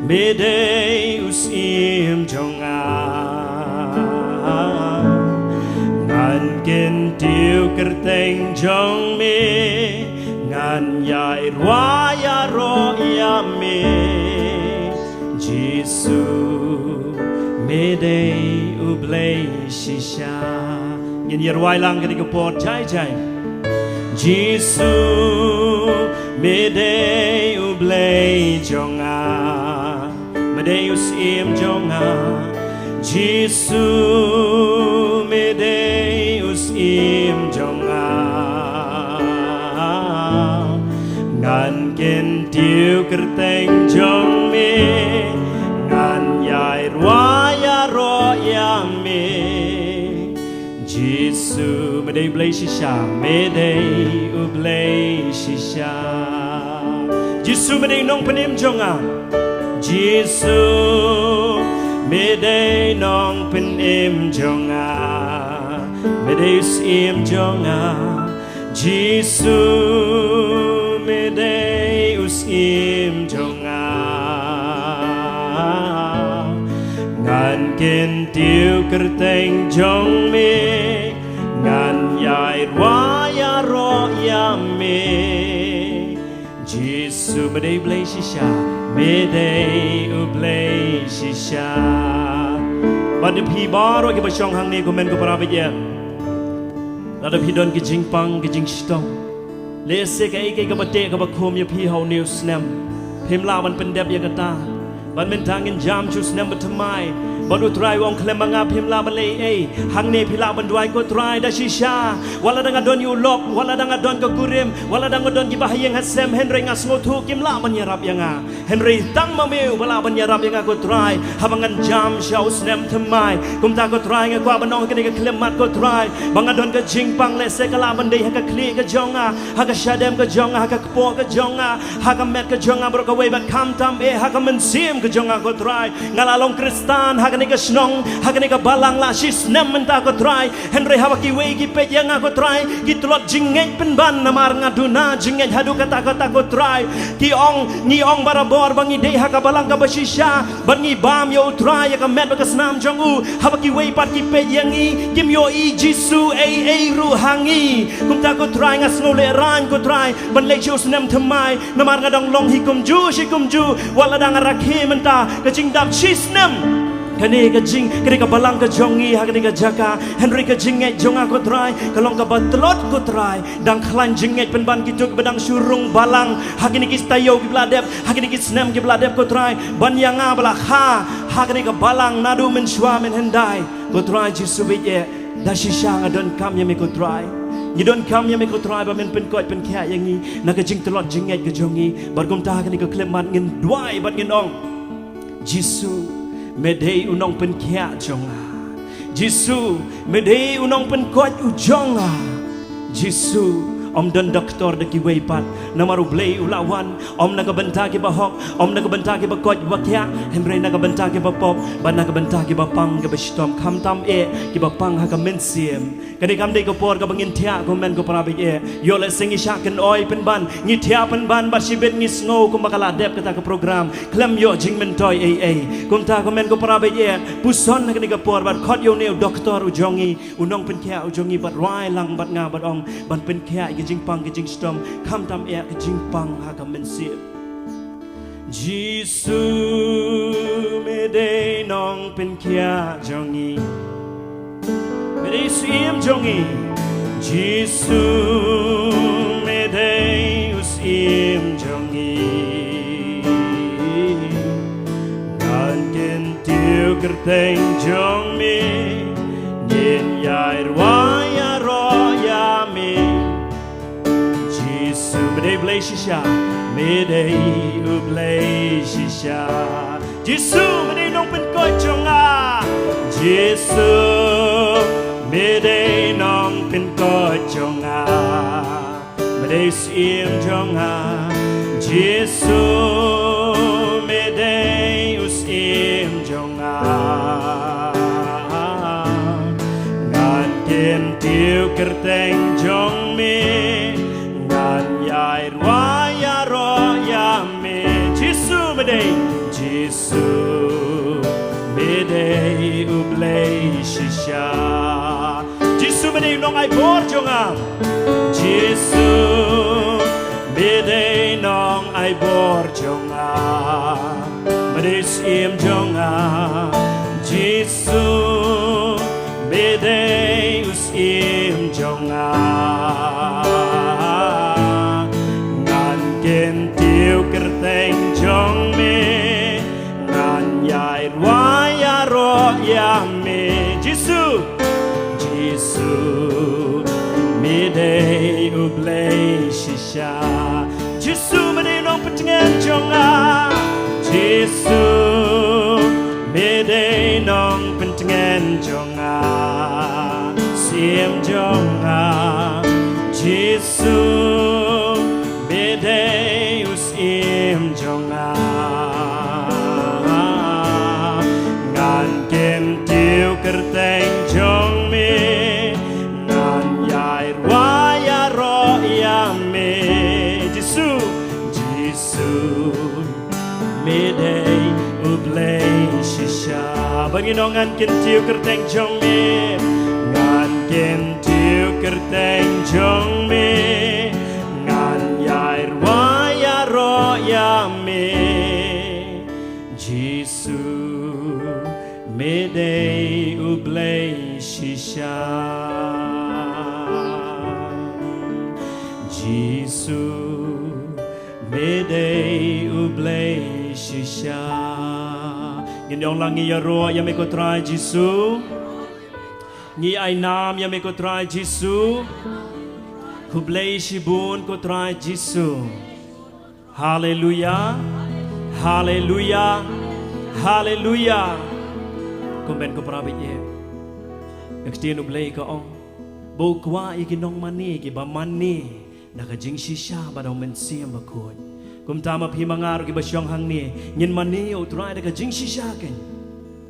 me dei u Syiem jong nga. Ngan kyntiew kyrteng jong me, ngan ïai rwai ïaroh ïa me. Jisu, me dei u Blei shisha. Ngin ïa rwai lang kane ka por jai jai. Jisu, me dei u Blei jong nga, me dei u Syiem jong nga. Jisu, me dei u Syiem jong nga. Ngan kyntiew kyrteng jong me, ngan ïai rwai ïaroh ïa me. Jisu, me dei u Blei shisha, me dei u Blei shisha. Jisu, me dei u Nongpynim jong nga. Jisu, me dei u Nongpynim jong nga, me dei u Syiem jong nga. Jisu, me dei u Syiem jong nga. Ngan kyntiew kyrteng jong me, ngan ïai rwai ïaroh ïa me. Jisu, me dei u Blei shisha, me dei u Blei shisha. Bad ïa phi baroh kiba shong hangne, ko hynmen ko para baieit, lada phi don ka jingpang ka jingshitom, lehse kaei kaei kaba teh kaba khum ïa phi ha une u snem, phim lah ban pyndep ïa kata. Bad mynta ngin jam sha u snem bathymmai. Bad u Trai u ong khlem ma nga phim lah ban leh ei ei. Hangne phi lah ban duwai, ko Trai, da shisha. Wat lada nga don ïa u lok, wat lada nga don ka kurim, wat lada nga don kiba ha ïing ha sem, hynrei nga sngewthuh kim lah ban ïarap ïa nga. Hynrei tang ma me uba lah ban ïarap ïa nga, ko Trai, haba ngan jam sha u snem thymmai. Kumta, ko Trai, nga kwah ban ong ha kane ka khyllipmat, ko Trai, ba nga don ka jingpang, lehse ka lah ban dei ha ka khlieh ka jong nga, ha ka shadem ka jong nga, ha ka kpoh ka jong nga, ha ka met ka jong nga baroh kawei, bad khamtam eh ha ka mynsiem ka jong nga, ko Trai. Nga la long Khristan ha kane ka shnong, ha kane ka balang la shi snem mynta, ko Trai. Hynrei haba kiwei ki peit ïa nga, ko Trai, ki tlot jingngeit pynban namar nga duna jingngeit haduh katta katta, ko Trai. Ki ong, ngi ong barabor ba ngi dei ha ka balang kaba shisha, bad ngi bam ïa u Trai ïa ka met bad ka snam jong u. Haba kiwei pat ki peit ïa ngi, kim ïohi Jisu ei ei ruh ha ngi. Kumta, ko Trai, nga sngew lehraiñ, ko Trai, ban leit sha u snem thymmai, namar nga dang long hi kumjuh shi kumjuh. Wat lada nga rakhe mynta ka jingdap shi snem, kane ka jing, kane ka balang ka jong ngi ha kane ka jaka, hynrei ka jingngeit jong nga, ko Trai, ka long kaba tlot, ko Trai. Dang khlaiñ jingngeit pynban kito kiba dang shu rung balang ha kine ki taïew kiba la dep, ha kine ki snem kiba la dep, ko Trai, ban ïa nga ba la kha ha kane ka balang naduh mynshuwa mynhyndai, ko Trai Jisu baieit. Da shisha nga donkam ïa me, ko Trai. Ngi donkam ïa me, ko Trai, ba men pynkoit pynkhiah ïa ngi na ka jingtlot jingngeit ka jong ngi. Bad kumta, ha kane ka khyllipmat ngin duwai bad ngin ong, Jisu, me dei u Nongpynkhiah jong nga. Jisu, me dei u Nongpynkoit u jong nga. Jisu, ym don doktor da kiwei pat, namar U Blei u la wan, ym na ka bynta kiba hok, ym na ka bynta kiba koit ba khiah, hynrei na ka bynta kiba pop, bad na ka bynta kiba pang kiba shitom, khamtam eh kiba pang ha ka mynsiem. Kane kam dei ka por kaba ngin thiah, ko hynmen ko para baieit. Ïoh lehse ngi shah kynoi pynban, ngi thiah pynban, bad shibit ngi sngew kumba ka la dep kata ka program, khlem ïoh jingmyntoi ei ei. Kumta, ko hynmen ko para baieit, puson ha kane ka por bad khot ïa une u doktor u jong ngi, u Nongpynkhiah u jong ngi, bad rwai lang bad nga bad ong ban pynkhiah ïa ka jingpang ka jingshitom, khamtam eh ka jingpang ha ka mynsiem. Jisu, me dei Nongpynkhiah jong ngi, me dei u Syiem jong ngi. Jisu, me dei u Syiem jong ngi. Ngan kyntiew kyrteng jong me, ngin ïai rwai ïaroh ïa me. Jisu, me dei Blei shisha, me dei u Blei shisha. Jisu, me dei Nongpynkhiah jong nga. Jisu, me dei Nongpynkhiah jong nga, me dei u Syiem jong nga. Jisu, me dei u Syiem jong nga. Ngan kyntiew kyrteng jong me, ngan ïai shisha. Jisu me dei u nongai bor jong nga. Jisu me dei nongai bor jong nga. Me dei u syiem jong nga. Jisu me dei u syiem jong nga. Ngan kyntiew kyrteng jong me. Ngan ïai rwai ïaroh ïa me. Jisu, Jisu me dei u Blei shisha. Jisu me dei u nongpyntngen jong nga. Jisu me dei u nongpyntngen jong nga. Syiem jong nga. Jisu me dei u syiem jong nga. Ngan kyntiew kyrteng jong me. Ngan ïai rwai ïaroh ïa me. Jisu, Jisu me dei u Blei shisha. Ba ngin ong ngan kyntiew kyrteng jong me. Ngan kyntiew kyrteng jong me. Ngan ïai rwai ïaroh ïa me. Jisu me dei u Blei shisha. Jisu me dei u Blei shisha. Ngin ïong lang, ngi ïaroh ïa me ko Trai Jisu. Ngi ai nam ïa me ko Trai Jisu. Khublei shibun ko Trai Jisu. Haleluya. Haleluya. Haleluya. Kumben ko para bad ïa, ka ktien U Blei ka ong, ba u kwah ïa ki nongmane kiba mane na ka jingshisha bad U Mynsiem Bakhuid. Kumta ma phi ma nga ruh kiba shong hangne, ngin mane ïa U Trai da ka jingshisha kein.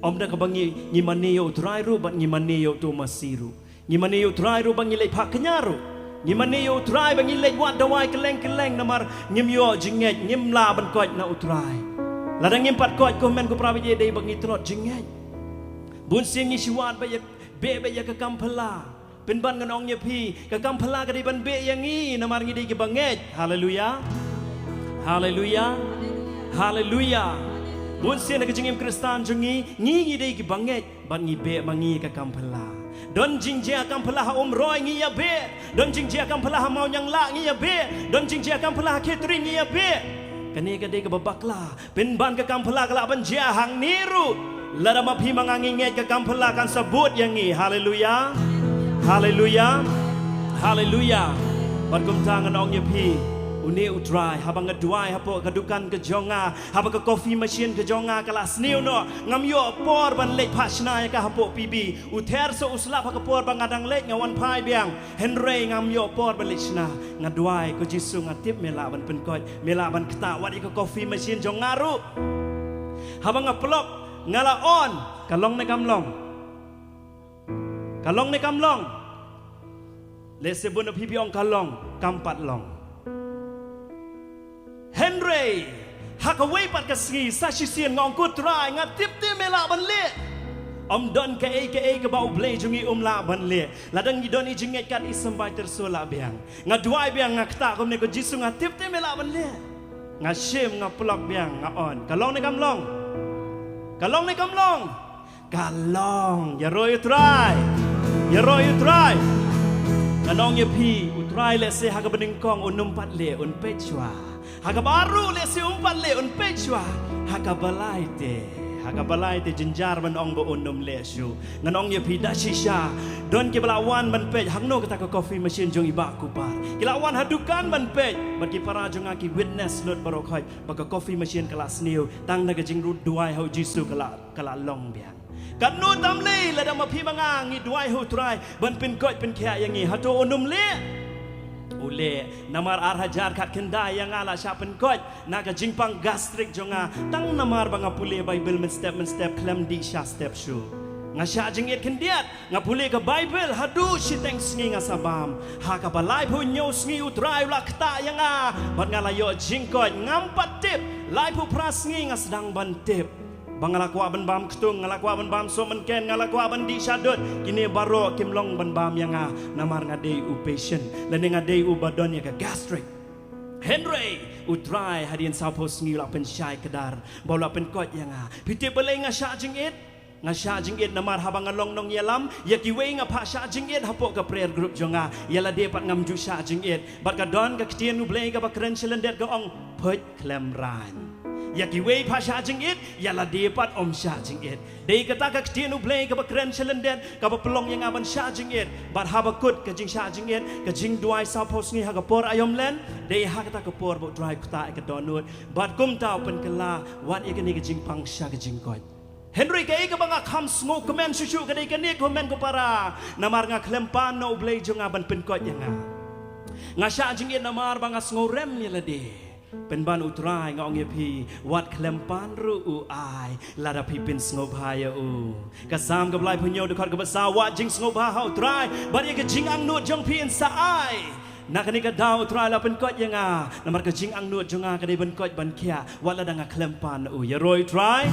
Ym da kaba ngi, ngi mane ïa U Trai ruh bad ngi mane ïa uto u masi ruh. Ngi mane ïa U Trai ruh ba ngi leit phah kñia ruh. Ngi mane ïa U Trai ba ngi leit wad dawai kylleng kylleng namar ngim ïoh jingngeit, ngim lah ban koit na U Trai. Lada ngim pat koit, kumben ko para bad ïa, dei ba ngi tlot jingngeit. Bun sien ngi shu wad ba ïa, beh beh ïa ka kam phylla. Pynban ngan ong ïa phi, ka kam phylla ka dei ban beh ïa ngi namar ngi dei kiba ngeit. Haleluya. Haleluya. Haleluya. Bun sien ha ka jingim Khristan jong ngi, ngi, ngi dei kiba ngeit. Bad ngi beh ma ngi ka kam phylla. Don jingjia kam phylla ha Umroi, ngi ïa beh. Don jingjia kam phylla ha Mawnianglah, ngi ïa beh. Don jingjia kam phylla ha Khetri, ngi ïa beh. Kane ka dei kaba bakla. Pynban ka kam phylla ka lah ban jia hangne ruh. Lada ma phi ma nga ngi ngeit, ka kam phylla kan sa bud ïa ngi. Haleluya. Haleluya. Haleluya. Bad kumta ngan ong ïa phi, une U Trai, haba nga duwai hapoh ka dukan ka jong nga, haba ka coffee machine ka jong nga ka la sniew noh, ngam ïoh por ban leit phah shna ïa ka hapoh P B. U ther sa u slap ha ka por ba nga dang leit, nga wan phai biang. Hynrei ngam ïoh por ban leit shna. Nga duwai, ko Jisu, nga tip me lah ban pynkoit, me lah ban ktah wat ïa ka coffee machine jong nga ruh. Haba nga plok, nga la on, ka long ne kam long? Ka long ne kam long? Lehse bun na phi phi ong ka long, kam pat long. Hynrei ha kawei pat ka sngi, sa shisien nga ong, ko Trai, nga tip te me lah ban leh. Ym don kaei kaei kaba U Blei jong ngi um lah ban leh. Lada ngi don i jingngeit kat i symbai tyrso lah biang. Nga duwai biang, nga ktah kumne, ko Jisu, nga tip te me lah ban leh. Nga shim, nga plok biang, nga on. Ka long ne kam long? Ka long ne kam long? Ka long. Ïaroh ïa U Trai. Ïaroh ïa U Trai. Ngan ong ïa phi, U Trai lehse ha kaba nyngkong un ym pat leh, un peit shuwa. Ha kaba ar ruh lehse um pat leh, un peit shuwa. Ha kaba lai te, ha kaba lai te jynjar ban ong ba un ym leh shuh. Ngan ong ïa phi, da shisha don kiba la wan ban peit hangno kata ka coffee machine jong i Bah Kupar. Ki la wan ha dukan ban peit. Bad ki para jong nga ki witness lut baroh khoit ba ka coffee machine ka la sniew, tang da ka jingduwai ha U Jisu ka la, ka la long biang. Katno tam lei lada ma phi ma nga ngi duwai ha U Trai ban pynkoit pynkhiah ïa ngi, hato un ym leh? U leh. Namar ar hajar khatkhyndai ïa nga la shah pynkoit na ka jingpang gastric jong nga, tang namar ba nga pule Baibl mynstep mynstep khlem dih sha step shuh. Nga shah jingit khyndiat, nga pule ka Baibl haduh shiteng sngi nga sa bam. Ha kaba laiphew hynñiew sngi U Trai u la ktah ïa nga bad nga la ïoh jingkoit, ngam pat tip. Laiphew phra sngi nga sdang ban tip. Ba nga la kwah ban bam ktung, nga la kwah ban bam sohmynken, nga la kwah ban dih shadut. Kine baroh kim long ban bam ïa nga, namar nga dei u patient, lane nga dei u ba don ïa ka gastric. Hynrei U Trai hadien saphew sngi u la pynshai kdar, ba u la pynkoit ïa nga. Phi tip balei nga shah jingit? Nga shah jingit namar haba nga long nongïalam, ïa kiwei nga phah shah jingit hapoh ka prayer group jong nga, ïa lade pat ngam ju shah jingit. Bad ka don ka ktien U Blei kaba kren sha lyndet ka ong, phuid khlem rain. Ïa kiwei phah shah jingit, ïa lade pat ym shah jingit. Dei kata ka ktien U Blei kaba kren sha lyndet kaba pynlong ïa nga ban shah jingit. Bad haba kut ka jingshah jingit, ka jingduwai saphew sngi ha ka por aïom len, dei ha kata ka por ba U Trai u ktah ïa ka dohnud. Bad kumta u pynkylla wat ïa kane ka jingpang sha ka jingkoit. Hynrei kaei kaba nga kham sngewkmen shuh shuh ka dei kane, ko hynmen ko para, namar nga khlem pan na U Blei jong nga ban pynkoit ïa nga. Nga shah jingit namar ba nga sngewrem ïa lade. Pynban U Trai, nga ong ïa phi, wat khlem pan ruh u ai, lada phi pynsngewbha ïa u. Ka Salm kaba laiphew hynñiew, dkhot kaba saw, wat jingsngewbha ha U Trai, bad ïa ka jingangnud jong phi yn sa ai. Na kane ka daw U Trai u la pynkoit ïa nga, namar ka jingangnud jong nga ka dei ban koit ban khiah, wat lada nga khlem pan na u. Ïaroh ïa U Trai.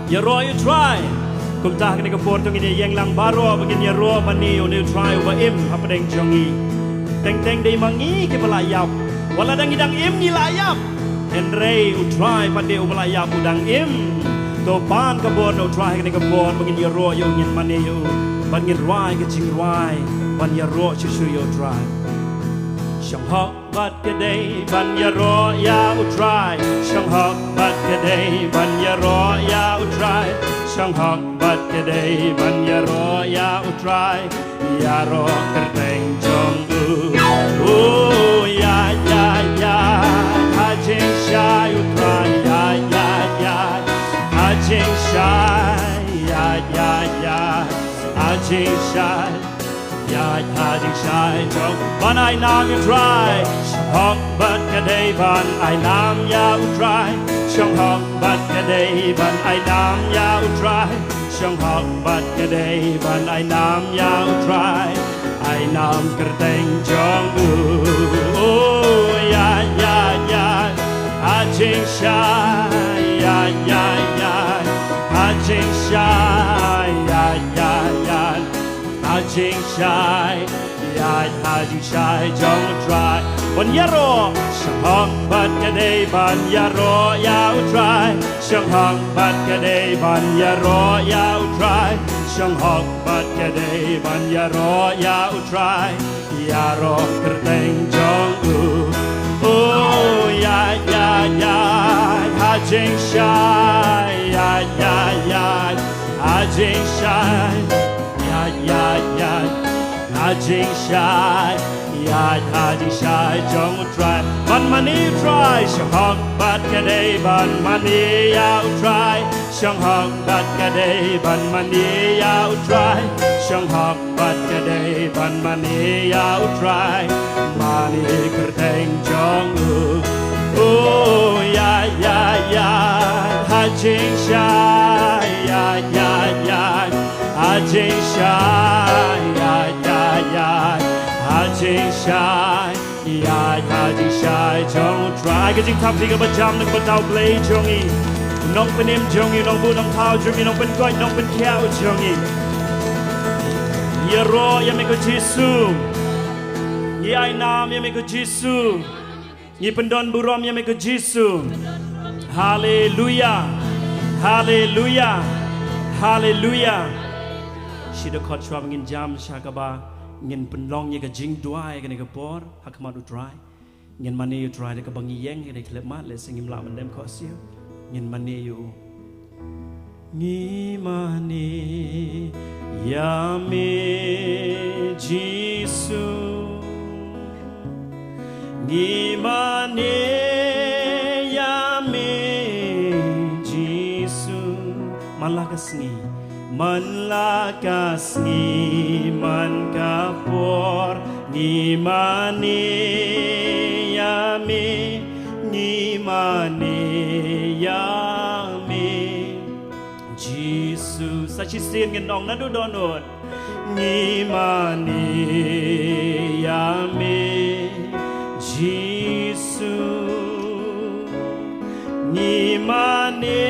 Ïaroh ïa U Trai. Kumta ha kane ka por to ngin ïeng lang baroh ba ngin ïaroh mane ïa une U Trai uba im hapdeng jong ngi. Teng teng dei ma ngi kiba la ïap. Wat lada ngi dang im ngi la ïap, hynrei U Trai pat dei uba la ïap u dang im. To pan ka bor na U Trai ha kane ka por ba ngin ïaroh ïa u, ngin mane ïa u, bad ngin rwai ka jingrwai ban ïaroh shuh shuh ïa U Trai. Shong hok bad ka dei ban ïaroh ïa U Trai. Shong hok bad ka dei ban ïaroh ïa U Trai. Shong hok bad ka dei ban ïaroh ïa U Trai. Ïaroh kyrteng jong u. U, ïa, ïa, ïa. Ha jingshai U Trai, ïa, ïa, ïa. Ha jingshai, ïa, ïa, ïa. Ha jingshai. Ïa, ha jingshai jong u. Ban ai nam ïa U Trai. Shong hok bad ka dei ban ai nam ïa U Trai. Shong hok bad ka dei ban ai nam ïa U Trai. Shong hok bad ka dei ban ai nam ïa U Trai. Ai nam kyrteng jong u. Ïa, ïa, ïa. Ha jingshai. Ïa, ïa, ïa. Ha jingshai. Ïa, ïa, ïa. Ha jingshai, ïa, ha jingshai jong U Trai. Ban ïaroh, shong hok bad ka dei ban ïaroh ïa U Trai. Shong hok bad ka dei ban ïaroh ïa U Trai. Shong hok bad ka dei ban ïaroh ïa U Trai. Ïaroh kyrteng jong u. U, ïa, ïa, ïa. Ha jingshai, ïa, ïa, ïa. Ha jingshai. Ïa, ïa, ïa. Ha jingshai. Ïa, ha jingshai jong U Trai. Ban mane U Trai. Shong hok bad ka dei ban mane ïa U Trai. Shong hok bad ka dei ban mane ïa U Trai. Shong hok bad ka dei ban mane ïa U Trai. Mane kyrteng jong u. U, ïa, ïa, ïa. Ha jingshai. Ïa, ïa, ïa. Ha jingshai. Ïa, ïa, ïa. Ha jingshai. Ïa, ha jingshai jong U Trai. Ka jingthap kti kaba jam na ka bynta U Blei jong ngi. Nongpynim jong ngi, nongbuh nongthaw jong ngi, nongpynkoit nongpynkhiah jong ngi. Ïaroh ïa me ko Jisu. Ngi ai nam ïa me ko Jisu. Ngi pyndon burom ïa me ko Jisu. Haleluia. Haleluia. Haleluia. Shi dkhot shuwa ba ngin jam sha kaba ngin pynlong ïa ka jingduwai kane ka por ha khmat U Trai. Ngin mane ïa U Trai da kaba ngi ïeng, ïa da khlem mat, lehse ngim lah ban dem khohsiew. Ngin mane ïa u. Ngi mane ïa me Jisu. Ngi mane ïa me Jisu. Man la ka sngi. Man la ka sngi, man ka por, ngi mane ïa me, ngi mane ïa me. Jisu, sa shisien ngin ong naduh dohnud. Ngi mane ïa me, Jisu. Ngi mane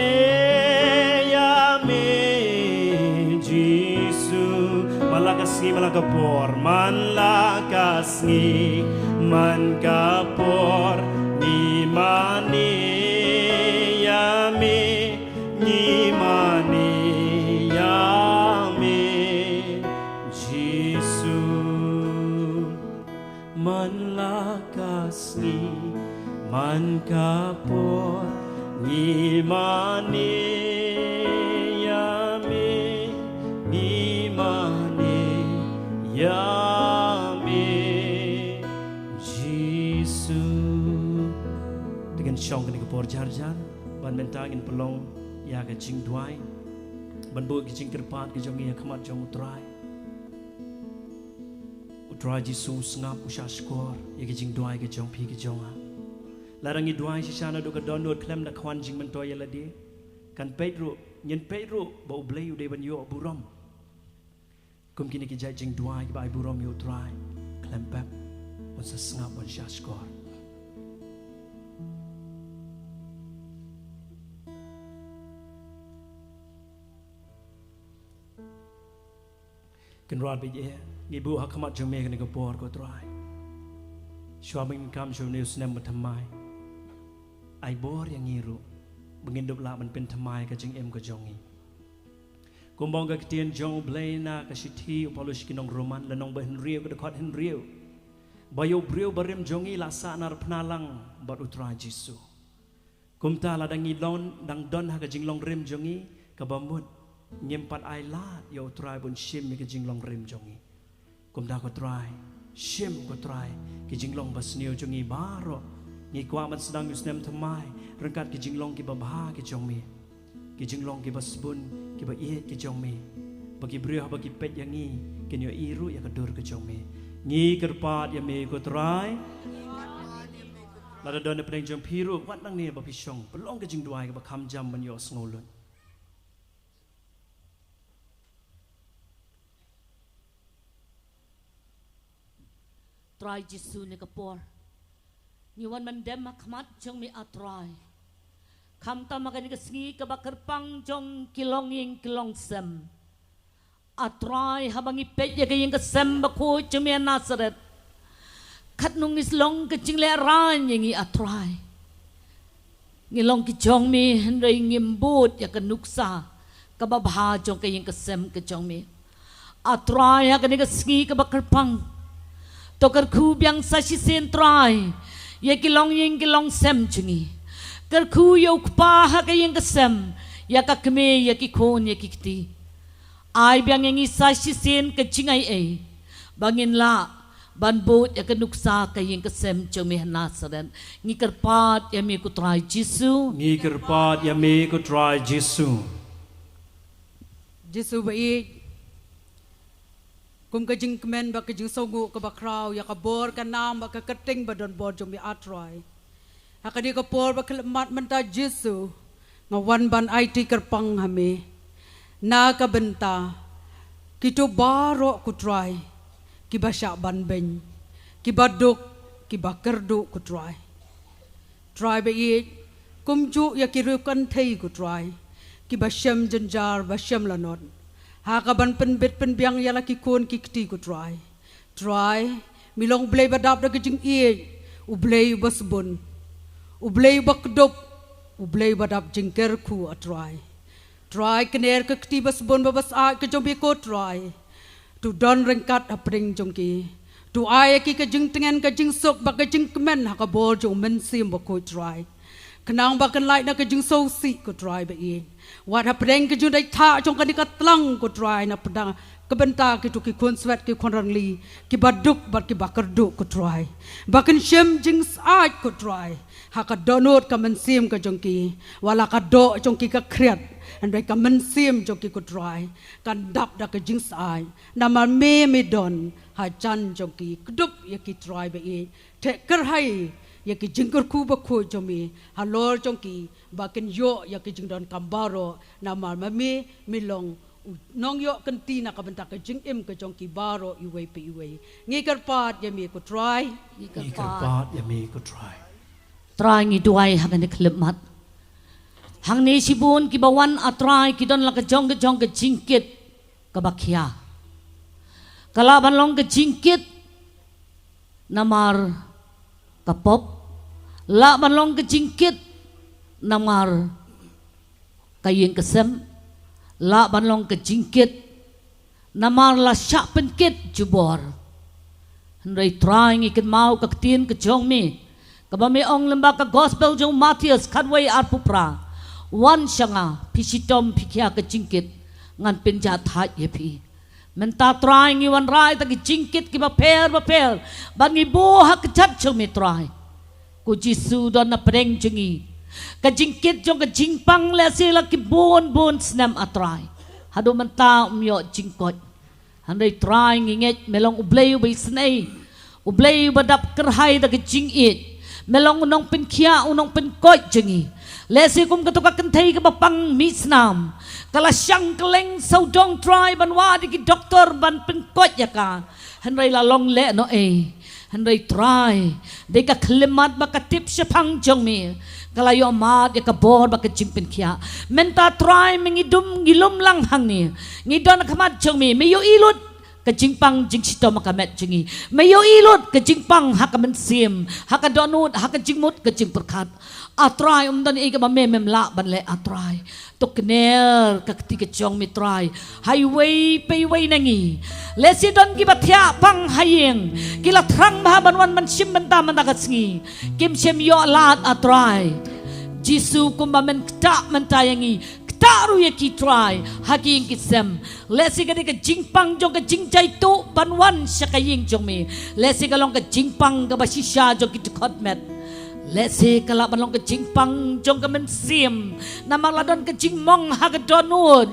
Sngi man la ka por, man la ka sngi, man ka por, ngi mane ïa me, ngi mane ïa me, Jisu. Man la ka sngi, man ka por, ngi mane ïa me, ngi mane ïa me, Jisu. Te ngin shong kane ka por jar jar, ban mynta ngin pynlong ïa ka jingduwai, ban buh ka jingkyrpad ka jong ngi ha khmat jong U Trai. U Trai Jisu u sngap, u shahshkor ïa ka jingduwai ka jong phi ka jong nga. Lada ngi duwai shisha naduh ka dohnud khlem da khwan jingmyntoi ïa lade, kan peit ruh, ngin peit ruh ba U Blei u dei ban ïoh burom. Kum kine ki jait jingduwai kiba ai burom ïa U Trai, khlem pep un sa sngap, un shahshkor. Kynrad baieit, ngi buh ha khmat jong me kane ka por, ko Trai. Shuwa ba ngin kam sha une u snem ba thymmai, ai bor ïa ngi ruh ba ngin dup lah ban pynthymmai ka jingim ka jong ngi. Kumba ong ka ktien jong U Blei na ka shithi u Paulus sha ki nong Roman, lynnong ba hynriew, ka dkhot hynriew, ba ïa u briew barim jong ngi la sahnarphna lang bad U Trai Jisu. Kumta lada ngi long, dang don ha ka jinglong rim jong ngi kaba mut, ngim pat ai lad ïa U Trai ban shim ïa ka jinglong rim jong ngi. Kumta ko Trai, shim ko Trai ki jinglong ba sniew jong ngi baroh. Ngi kwah ban sdang ïa u snem thymmai ryngkat ki jinglong kiba bha ki jong me, ki jinglong kiba sbun, kiba ïeit ki jong me, ba ki briew haba ki peit ïa ngi kin ïohi ruh ïa ka dur ka jong me. Ngi kyrpad ïa me ko Trai. Lada don na pdeng jong phi ruh, wat nangne ba phi shong, pynlong ka jingduwai kaba kham jam ban ïohsngew lut. Trai Jisu, kane ka por ngi wan ban dem ha khmat jong me, A Trai. Khamtam ha kane ka sngi kaba kyrpang jong ki longïing ki longsem, A Trai, haba ngi peit ïa ka ïing ka sem bakhuid jong me ha Nasareth, katno ngi long ka jinglehrain ïa ngi, A Trai. Ngi long ki jong me, hynrei ngim bud ïa ka nuksa kaba bha jong ka ïing ka sem ka jong me. A Trai, ha kane ka sngi kaba kyrpang, to kyrkhu biang sa shisien, Trai, ïa ki longïing ki longsem jong ngi. Kyrkhu ïa u kpa ha ka ïing ka sem, ïa ka kmie, ïa ki khun, ïa ki kti. Ai biang ïa ngi sa shisien ka jingaiei ba ngin lah ban bud ïa ka nuksa ka ïing ka sem jong me ha Nasareth. Ngi kyrpad ïa me ko Trai Jisu. Ngi kyrpad ïa me ko Trai Jisu. Jisu baieit, kum ka jingkmen bad ka jingsngewnguh kaba khraw ïa ka bor, ka nam bad ka kyrteng ba donbor jong me, A Trai. Ha kane ka por ba khyllipmat mynta, Jisu, nga wan ban aiti kyrpang ha me na ka bynta kito baroh ko Trai, kiba shah banbeiñ, kiba duk, kiba kyrduh ko Trai. Trai baieit, kumjuh ïa ki riew kynthei ko Trai, kiba shem jynjar ba shem lanot ha kaban pynbit pynbiang ïa la ki khun ki kti ko Trai. Trai, me long U Blei ba dap da ka jingïeit, U Blei uba sbun, U Blei uba kdup, U Blei uba dap jingkyrkhu, A Trai. Trai, kner ka kti ba sbun bad ba syaid ka jong me ko Trai, to don ryngkat hapdeng jong ki. To ai ïa ki ka jingtngen, ka jingsuk bad ka jingkmen ha ka bor jong U Mynsiem Bakhuid, Trai, khnang ba kan lait na ka jingsngewsih ko Trai baieit. Wat hapdeng ka jingdei thah jong kane ka tlang ko Trai, na pdeng ka bynta kito ki khun swet ki khun rangli, kiba duk bad kiba kyrduh ko Trai, ba kin shem jingsyaid ko Trai ha ka dohnud ka mynsiem ka jong ki. Wat la ka doh jong ki ka khriat, hynrei ka mynsiem jong ki ko Trai kan dap da ka jingsyaid, namar me, me don hajan jong ki. Kdup ïa ki Trai baieit, theh kyrhai ïa ki jingkyrkhu bakhuid jong me halor jong ki, ba kin ïoh ïa ki jingdonkam baroh, namar ma me, me long u nongïoh kynti na ka bynta ka jingim ka jong ki baroh, iwei pa iwei. Ngi kyrpad ïa me ko Trai. Ngi kyrpad ïa me ko Trai. Trai, ngi duwai ha kane ka khyllipmat, hangne shibun kiba wan, A Trai, ki don la ka jong ka jong ka jingkit kaba khia. Ka lah ban long ka jingkit namar ka pop. Lah ban long ka jingkit namar ka ïing ka sem. Lah ban long ka jingkit namar la shah pynkit jubor. Hynrei Trai ngi kynmaw ka ktien ka jong me, kaba me ong lyngba ka gospel jong Mathaios khatwei arphew phra. Wan sha nga, phi shitom phi khia ka jingkit, ngan pynjah thait ïa phi. Mynta Trai ngi wanrah ïa kita ki jingkit kiba pher bapher, ban ngi buh ha ka kjat jong me Trai. Ko Jisu don na pdeng jong ngi. Ka jingkit jong ka jingpang lehse la ki bun bun snem, ah Trai. Haduh mynta ym ïoh jingkoit. Hynrei Trai ngi ngeit me long U Blei uba isynei. U Blei uba dap kyrhai da ka jingïeit. Me long u nongpynkhiah, u nongpynkoit jong ngi. Lehse kum kato ka kynthei kaba pang mih snam, ka la shang kylleng sawdong Trai ban wad ïa ki doktor ban pynkoit ïa ka. Hynrei la long lehnohei. Hynrei Trai, dei ka khyllipmat ba ka tip shaphang jong me, ka la ïohmad ïa ka bor bad ka jingpynkhiah. Mynta Trai me ngi dum ngi lum lang hangne. Ngi don ha khmat jong me, me ïohi lut ka jingpang jingshitom ha ka met jong ngi. Me ïohi lut ka jingpang ha ka mynsiem, ha ka dohnud, ha ka jingmut, ka jingpyrkhat. Ah Trai, ym don ei kaba me mem lah ban leh, ah Trai. To kner ka kti ka jong me Trai ha iwei pa iwei na ngi. Lehse don kiba thiah pang ha ïing, ki la thrang bha ban wan ban shim bynta mynta ka sngi. Kim shym ïoh lad, ah Trai. Jisu, kumba men ktah mynta ïa ngi, ktah ruh ïa ki Trai ha ki ïing ki sem. Lehse ka dei ka jingpang jong ka jingjaituh ban wan sha ka ïing jong me. Lehse ka long ka jingpang kaba shisha jong ki dkhot met. Lehse ka lah ban long ka jingpang jong ka mynsiem namar la don ka jingmong ha ka dohnud.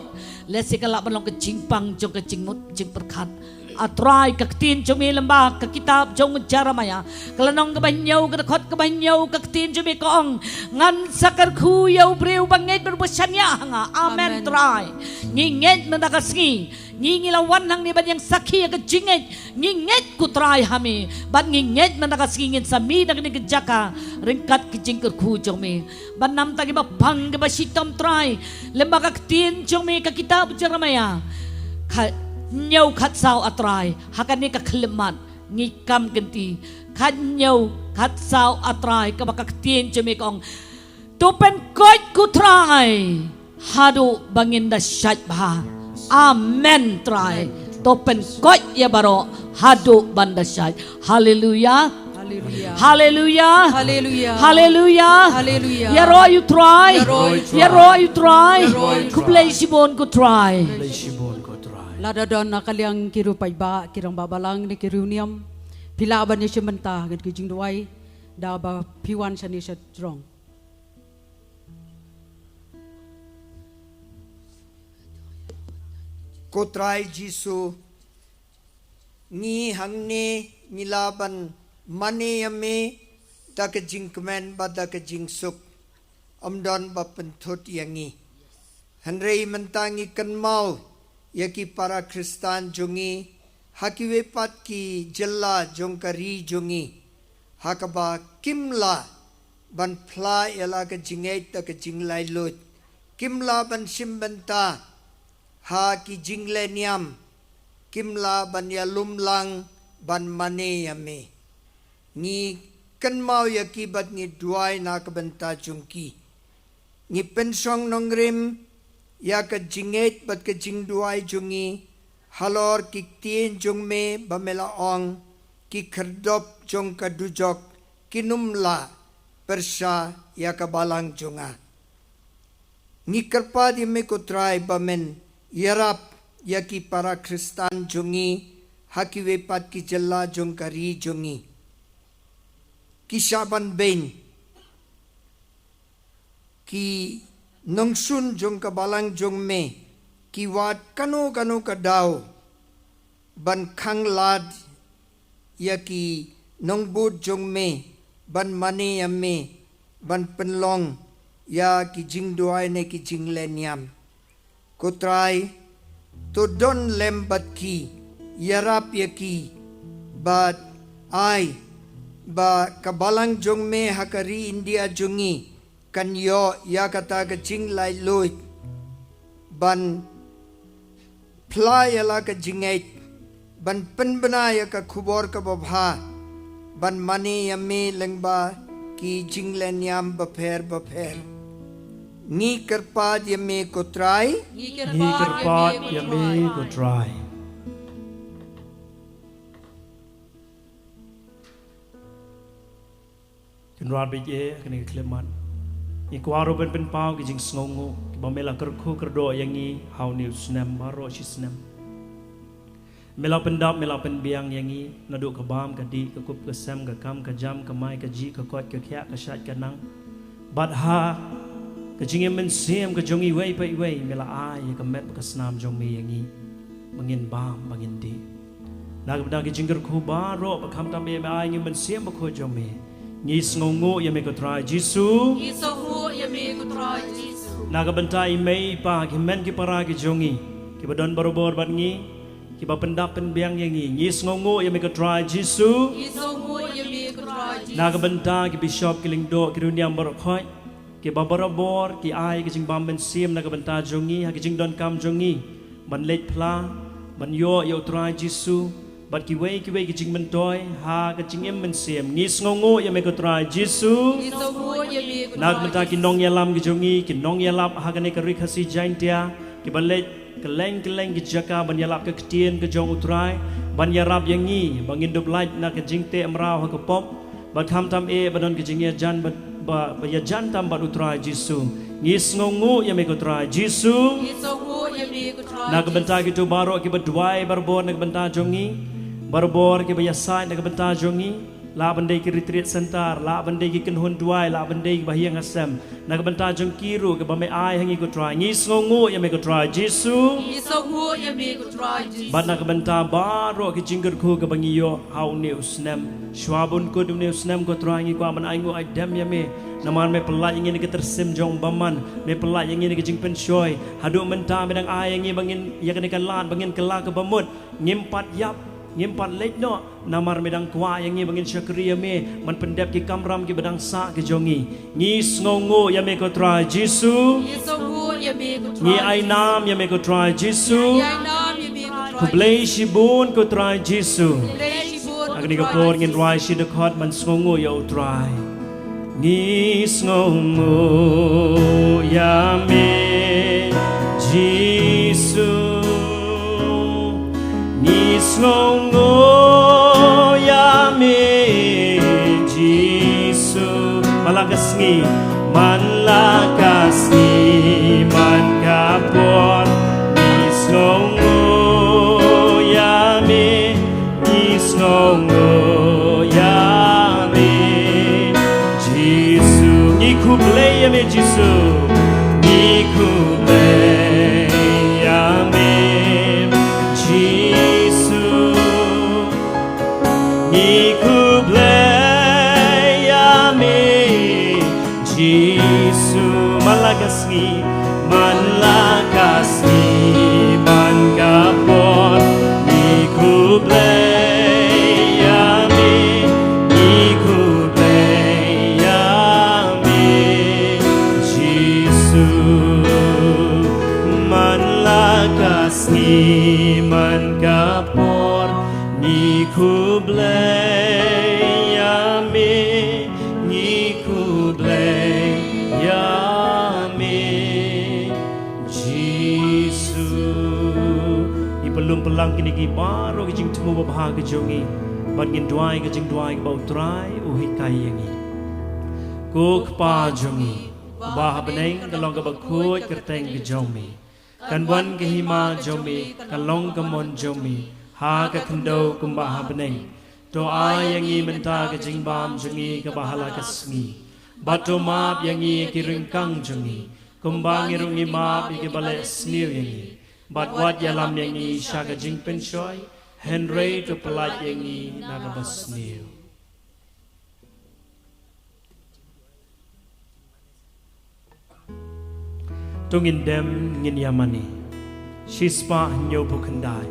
Lehse ka lah ban long ka jingpang jong ka jingmut jingpyrkhat. Ah Trai, ka ktien jong me lyngba ka kitab jong Jeremiah, ka lynnong kaba hynñiew, ka dkhot kaba hynñiew, ka ktien jong me ka ong, ngan sa kyrkhu ïa u briew ba ngeit bad uba shaniah ha nga. Amen. Amen. Trai, ngi ngeit mynta ka sngi, ngi ngi la wan hangne ban ïeng sakhi ïa ka jingngeit. Ngi ngeit ko Trai ha me, bad ngi ngeit mynta ka sngi ngin sa mih na kane ka jaka ryngkat ka jingkyrkhu jong me. Bad namar kita kiba pang kiba shitom Trai, lyngba ka ktien jong me ka kitab Jeremiah, kha hynñiew khatsaw, ah Trai, ha kane ka khyllipmat ngi kam kynti. Kha hynñiew khatsaw, ah Trai, kaba ka ktien jong me ka ong, to pynkoit ko Trai haduh ba ngin da shait bha. Amen Trai. To pynkoit ïa baroh haduh ban da shait. Haleluya. Haleluya. Haleluya. Haleluya. Haleluya. Haleluya. Ïaroh ïa u Trai. Ïaroh ïa u Trai. Ïaroh ïa u Trai. Ïaroh ïa u Trai. Khublei shibun ko Trai. Khublei shibun ko Trai. Lada don na ka liang ki riewpaidbah, ki rangbah balang ne ki riewniam, phi lah ban ïashim bynta ngan ki jingduwai da ba phi wan shane sha jrong. Ko Trai Jisu, ngi hangne ngi lah ban mane ïa me da ka jingkmen bad da ka jingsuk. Ym don ba pynthut ïa ngi. Hynrei mynta ngi kynmaw ïa ki para Khristan jong ngi ha kiwei pat ki jylla jong ka ri jong ngi, ha kaba kim lah ban phla ïa la ka jingngeit da ka jinglaitluid, kim lah ban shim bynta ha ki jinglehniam, kim lah ban ïalum lang ban mane ïa me. Ngi kynmaw ïa ki bad ngi duwai na ka bynta jong ki. Ngi pynshong nongrim ïa ka jingngeit bad ka jingduwai jong ngi halor ki ktien jong me ba me la ong, ki khyrdop jong ka dujok kin ym lah pyrshah ïa ka balang jong nga. Ngi kyrpad ïa me ko Trai ba men ïarap ïa ki para Khristan jong ngi ha kiwei pat ki jylla jong ka ri jong ngi. Ki shah ban beiñ, ki nongshun jong ka balang jong me ki wad kano kano ka daw ban khanglad ïa ki nongbud jong me ban mane ïa me, ban pynlong ïa ki jingduwai ne ki jinglehniam. Ko Trai, to don lem bad ki, ïarap ïa ki, bad ai ba ka balang jong me ha ka ri India jong ngi kan ïoh ïa kata ka jinglaitluid ban phla ïa la ka jingngeit ban pynbna ïa ka khubor kaba bha, ban mane ïa me lyngba ki jinglehniam bapher bapher. Ngi kyrpad ïa me ko Trai. Ngi kyrpad ïa me ko Trai. Kynrad bad ïa kane ka khyllipmat, ngi kwah ruh ban pynpaw ki jingsngewnguh kiba me la kyrkhu kyrdoh ïa ngi ha une u snem baroh shi snem. Me la pyndap, me la pynbiang ïa ngi naduh ka bam ka dih, ka kup ka sem, ka kam ka jam, ka mai ka jih, ka koit ka khiah, ka shait ka nang, bad ha ka jingim mynsiem ka jong iwei pa iwei. Me la ai ïa ka met bad ka snam jong me ïa ngi ba ngin bam, ba ngin dih. Na ka bynta ki jingkyrkhu baroh, ba khamtam eh me ai ïa ngi u Mynsiem Bakhuid jong me, ngi sngewnguh ïa me ko Trai Jisu. Ngi sngewnguh ïa me ko Trai Jisu. Na ka bynta i mei i pa, ki hynmen ki para ki jong ngi kiba don barabor bad ngi, kiba pyndap pynbiang ïa ngi, ngi sngewnguh ïa me ko Trai Jisu. Ngi sngewnguh ïa me ko Trai Jisu. Na ka bynta ki bishop, ki lyngdoh, ki riewniam baroh khoit, kiba barabor ki ai ka jingbam mynsiem na ka bynta jong ngi ha ka jingdonkam jong ngi ban leit phla, ban ïoh ïa u Trai Jisu bad kiwei kiwei ki jingmyntoi ha ka jingim mynsiem, ngi sngewnguh ïa me ko Trai Jisu. Ngi sngewnguh ïa me ko Trai Jisu. Na ka bynta ki nongïalam ki jong ngi, ki nongïalap ha kane ka Ri Khasi Jaintia, kiba leit kylleng kylleng ki jaka ban ïalap ka ktien ka jong u Trai, ban ïarap ïa ngi ba ngin dup lait na ka jingteh mraw ha ka pop, bad khamtam eh ba don ka jingïajan bad ba, ba ïajan tam bad u Trai Jisu. Ngi sngewnguh ïa me ko Trai Jisu. Ngi sngewnguh ïa me ko Trai Jisu. Na ka bynta kito baroh kiba duwai barabor na ka bynta jong ngi, barabor kiba ïasaid na ka bynta jong ngi, lah ban dei ki retreat center, lah ban dei ki kynhun duwai, lah ban dei kiba ha ïing ha sem, na ka bynta jong ki ruh kiba me ai ha ngi ko Trai, ngi sngewnguh ïa me ko Trai Jisu. Ngi sngewnguh ïa me ko Trai Jisu. Bad na ka bynta baroh ki jingkyrkhu kiba ngi ïoh ha une u snem, shuwa ban kut une u snem ko Trai, ngi kwah ban ainguh aidem ïa me. Namar me pyllait ïa ngi na ka tyrsim jong u bymman, me pyllait ïa ngi na ka jingpynshoi. Haduh mynta me dang ai ïa ngi ba ngin, ïa kane ka lad ba ngin kylla kaba mut. Ngim pat ïap, ngim pat leit noh, namar me dang kwah ïa ngi ba ngin shakri ïa me, ban pyndep ki kamram kiba dang sah ki jong ngi. Ngi sngewnguh ïa me ko Trai Jisu. Ngi sngewnguh ïa me ko Trai Jisu. Ngi ai nam ïa me ko Trai Jisu. Ngi ai nam ïa me ko Trai Jisu. Khublei shibun ko Trai Jisu. Khublei shibun ko Trai Jisu. Ha kane ka por ngin rwai shi dkhot ban sngewnguh ïa u Trai. Ngi sngewnguh ïa me Jisu. Ngi sngewnguh ïa me Jisu. Man la ka sngi, man la ka sngi, man ka por. Ngi sngewnguh ïa me, ngi sngewnguh ïa me Jisu. Ngi khublei ïa me Jisu. Ngi khublei ïa me Jisu. Ngi khublei ïa me Jisu. Man la ka sngi, man la ka sngi, man ka por. Ngi khublei ïa me, ngi khublei ïa me Jisu. Man la ka sngi, man ka por. Ngi khublei ïa me, ngi khublei ïa me Jisu. Ngi pynlum pynlang kine ki baroh ki jingthmu babha ki jong ngi, bad ngin duwai ka jingduwai kaba u Trai u hikai ïa ngi. Ko Kpa jong ngi uba ha bneng, ka long kaba khuid kyrteng ka jong me. Kan wan ka hima jong me, kan long ka mon jong me ha ka khyndew kumba ha bneng. To ai ïa ngi mynta ka jingbam jong ngi kaba ha la ka sngi. Bad to map ïa ngi ïa ki ryngkang jong ngi, kumba ngi ruh ngi map ïa kiba leh sniew ïa ngi. Bad wat ïalam ïa ngi sha ka jingpynshoi, hynrei to pyllait ïa ngi na kaba sniew. To ngin dem, ngin ïa mane. Shispah hynñiewphew khyndai.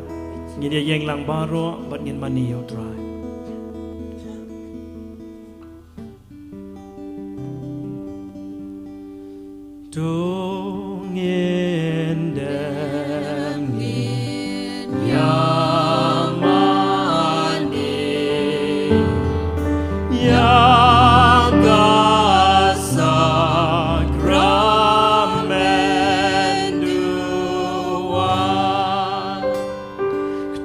Ngin ïa ïeng lang baroh bad ngin mane ïa u Trai. To ngin dem, ngin ïa mane.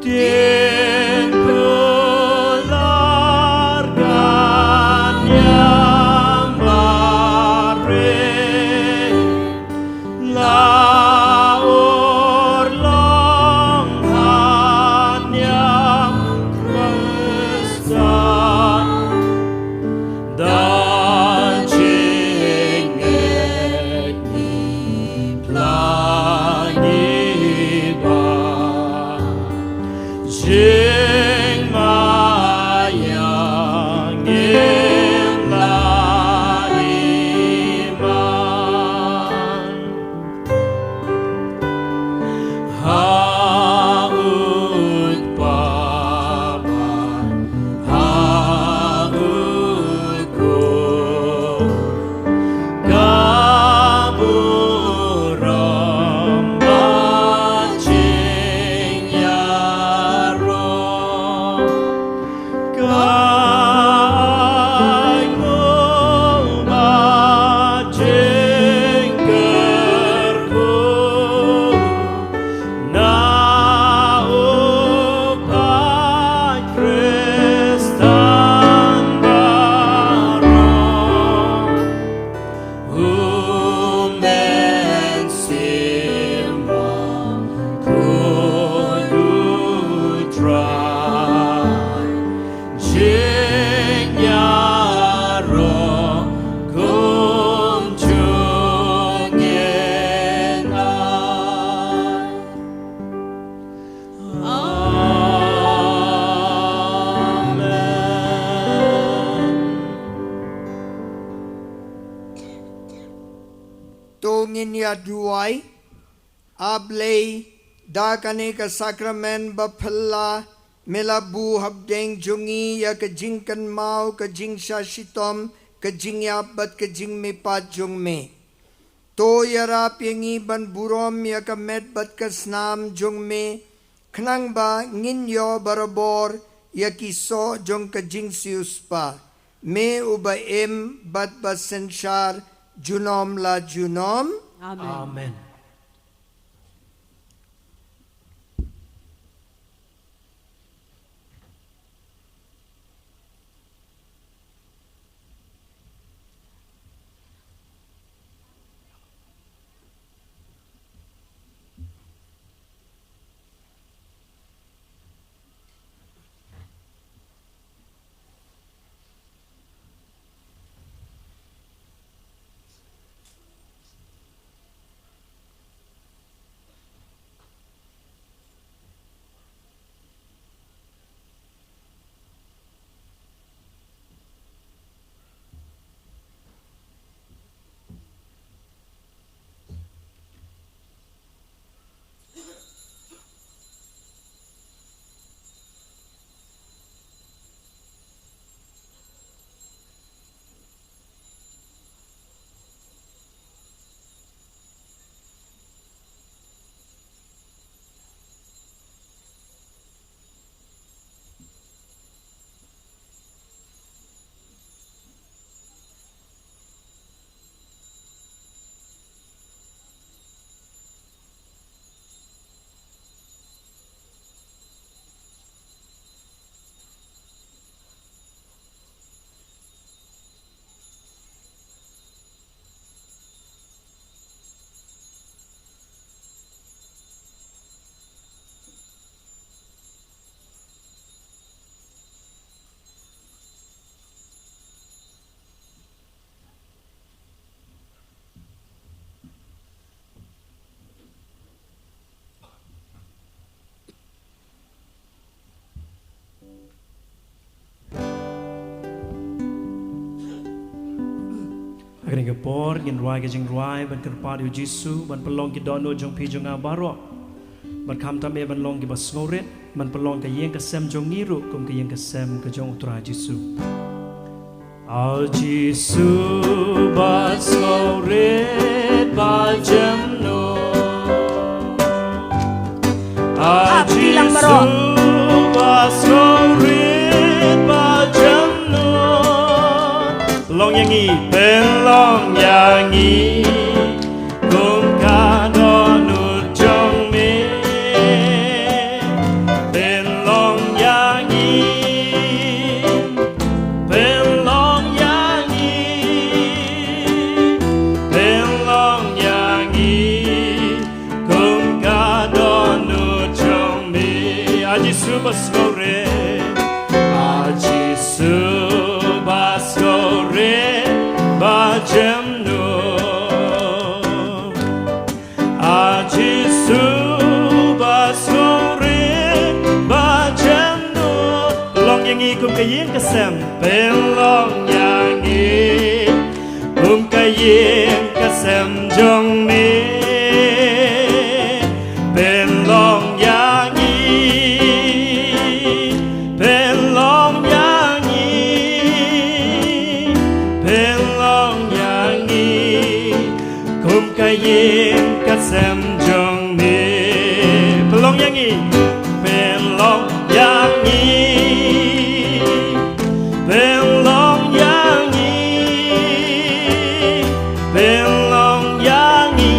Ding kular ka niam barit, la urlong ha niam Khrista. Da jingngeit ngi pla ngi ba jingmaïa ngim la i man. Ha u Kpa bad ha u Khun, ka burom bad jingïaroh. Ka ainguh bad jingkyrkhu na u paid Khristan baroh. U Mynsiem Bakhuid u Trai, jingïaroh kumjuh ngin ai. Amen. To ngin ïa duwai. A Blei, da kane ka sakramen baphylla, me la buh hapdeng jong ngi ïa ka jingkynmaw, ka jingshah shitom, ka jingïap bad ka jingmihpat jong me. To ïarap ïa ngi ban burom ïa ka met bad ka snam jong me, khnang ba ngin ïoh barabor ïa ki soh jong ka jingsiewspah. Me uba im bad ba synshar junom la junom. Amen. Amen. Ha kane ka por ngin rwai ka jingrwai ban kyrpad ïa u Jisu ban pynlong ki dohnud jong phi jong nga baroh ban khamtam eh ban long kiba sngewrit, ban pynlong ka ïing ka sem jong ngi ruh kum ka ïing ka sem ka jong u Trai Jisu. A Jisu ba sngewrit ba jemnud. A Jisu ba sngewrit ba jemnud. Long ïa ngi, pynlong ïa ngi kum ka dohnud jong me. A Jisu ba sngewrit, a Jisu ba sngewrit ba jem nuh. A Jisu ba sngewrit ba jem nuh. Pynlong ïa ngi kum ka ïing ka sem, pynlong ïa ngi kum ka ïing ka sem jong me. Pynlong ïa ngi, pynlong ïa ngi, pynlong ïa ngi kum ka ïing ka sem jong me. Pynlong ïa ngi, pynlong ïa ngi, pynlong ïa ngi, pynlong ïa ngi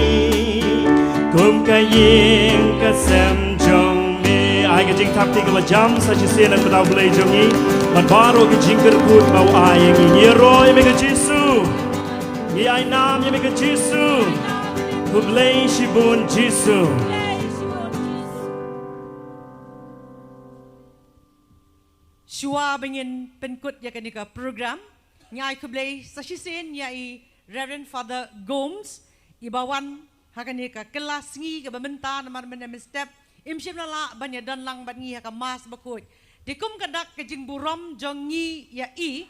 kum ka ïing ka sem jong me. Ai ka jingthap kti kaba jam sa shisien na ka bynta U Blei jong ngi bad baroh ka jingkyrkhu kaba u ai ïa ngi. Ngi ïaroh ïa me ko Jisu. Ngi ai nam ïa me ko Jisu. Khublei shibun Jisu. Shuwa ba ngin pynkut ïa kane ka program, ngi ai khublei sa shisien ïa i Reverend Father Gomes, iba wan ha kane ka kylla sngi kaba mynta namar mynne mynstep im shym la lah ban ïadon lang bad ngi ha ka Mass bakhuid. Te kum ka dak ka jingburom jong ngi ïa i,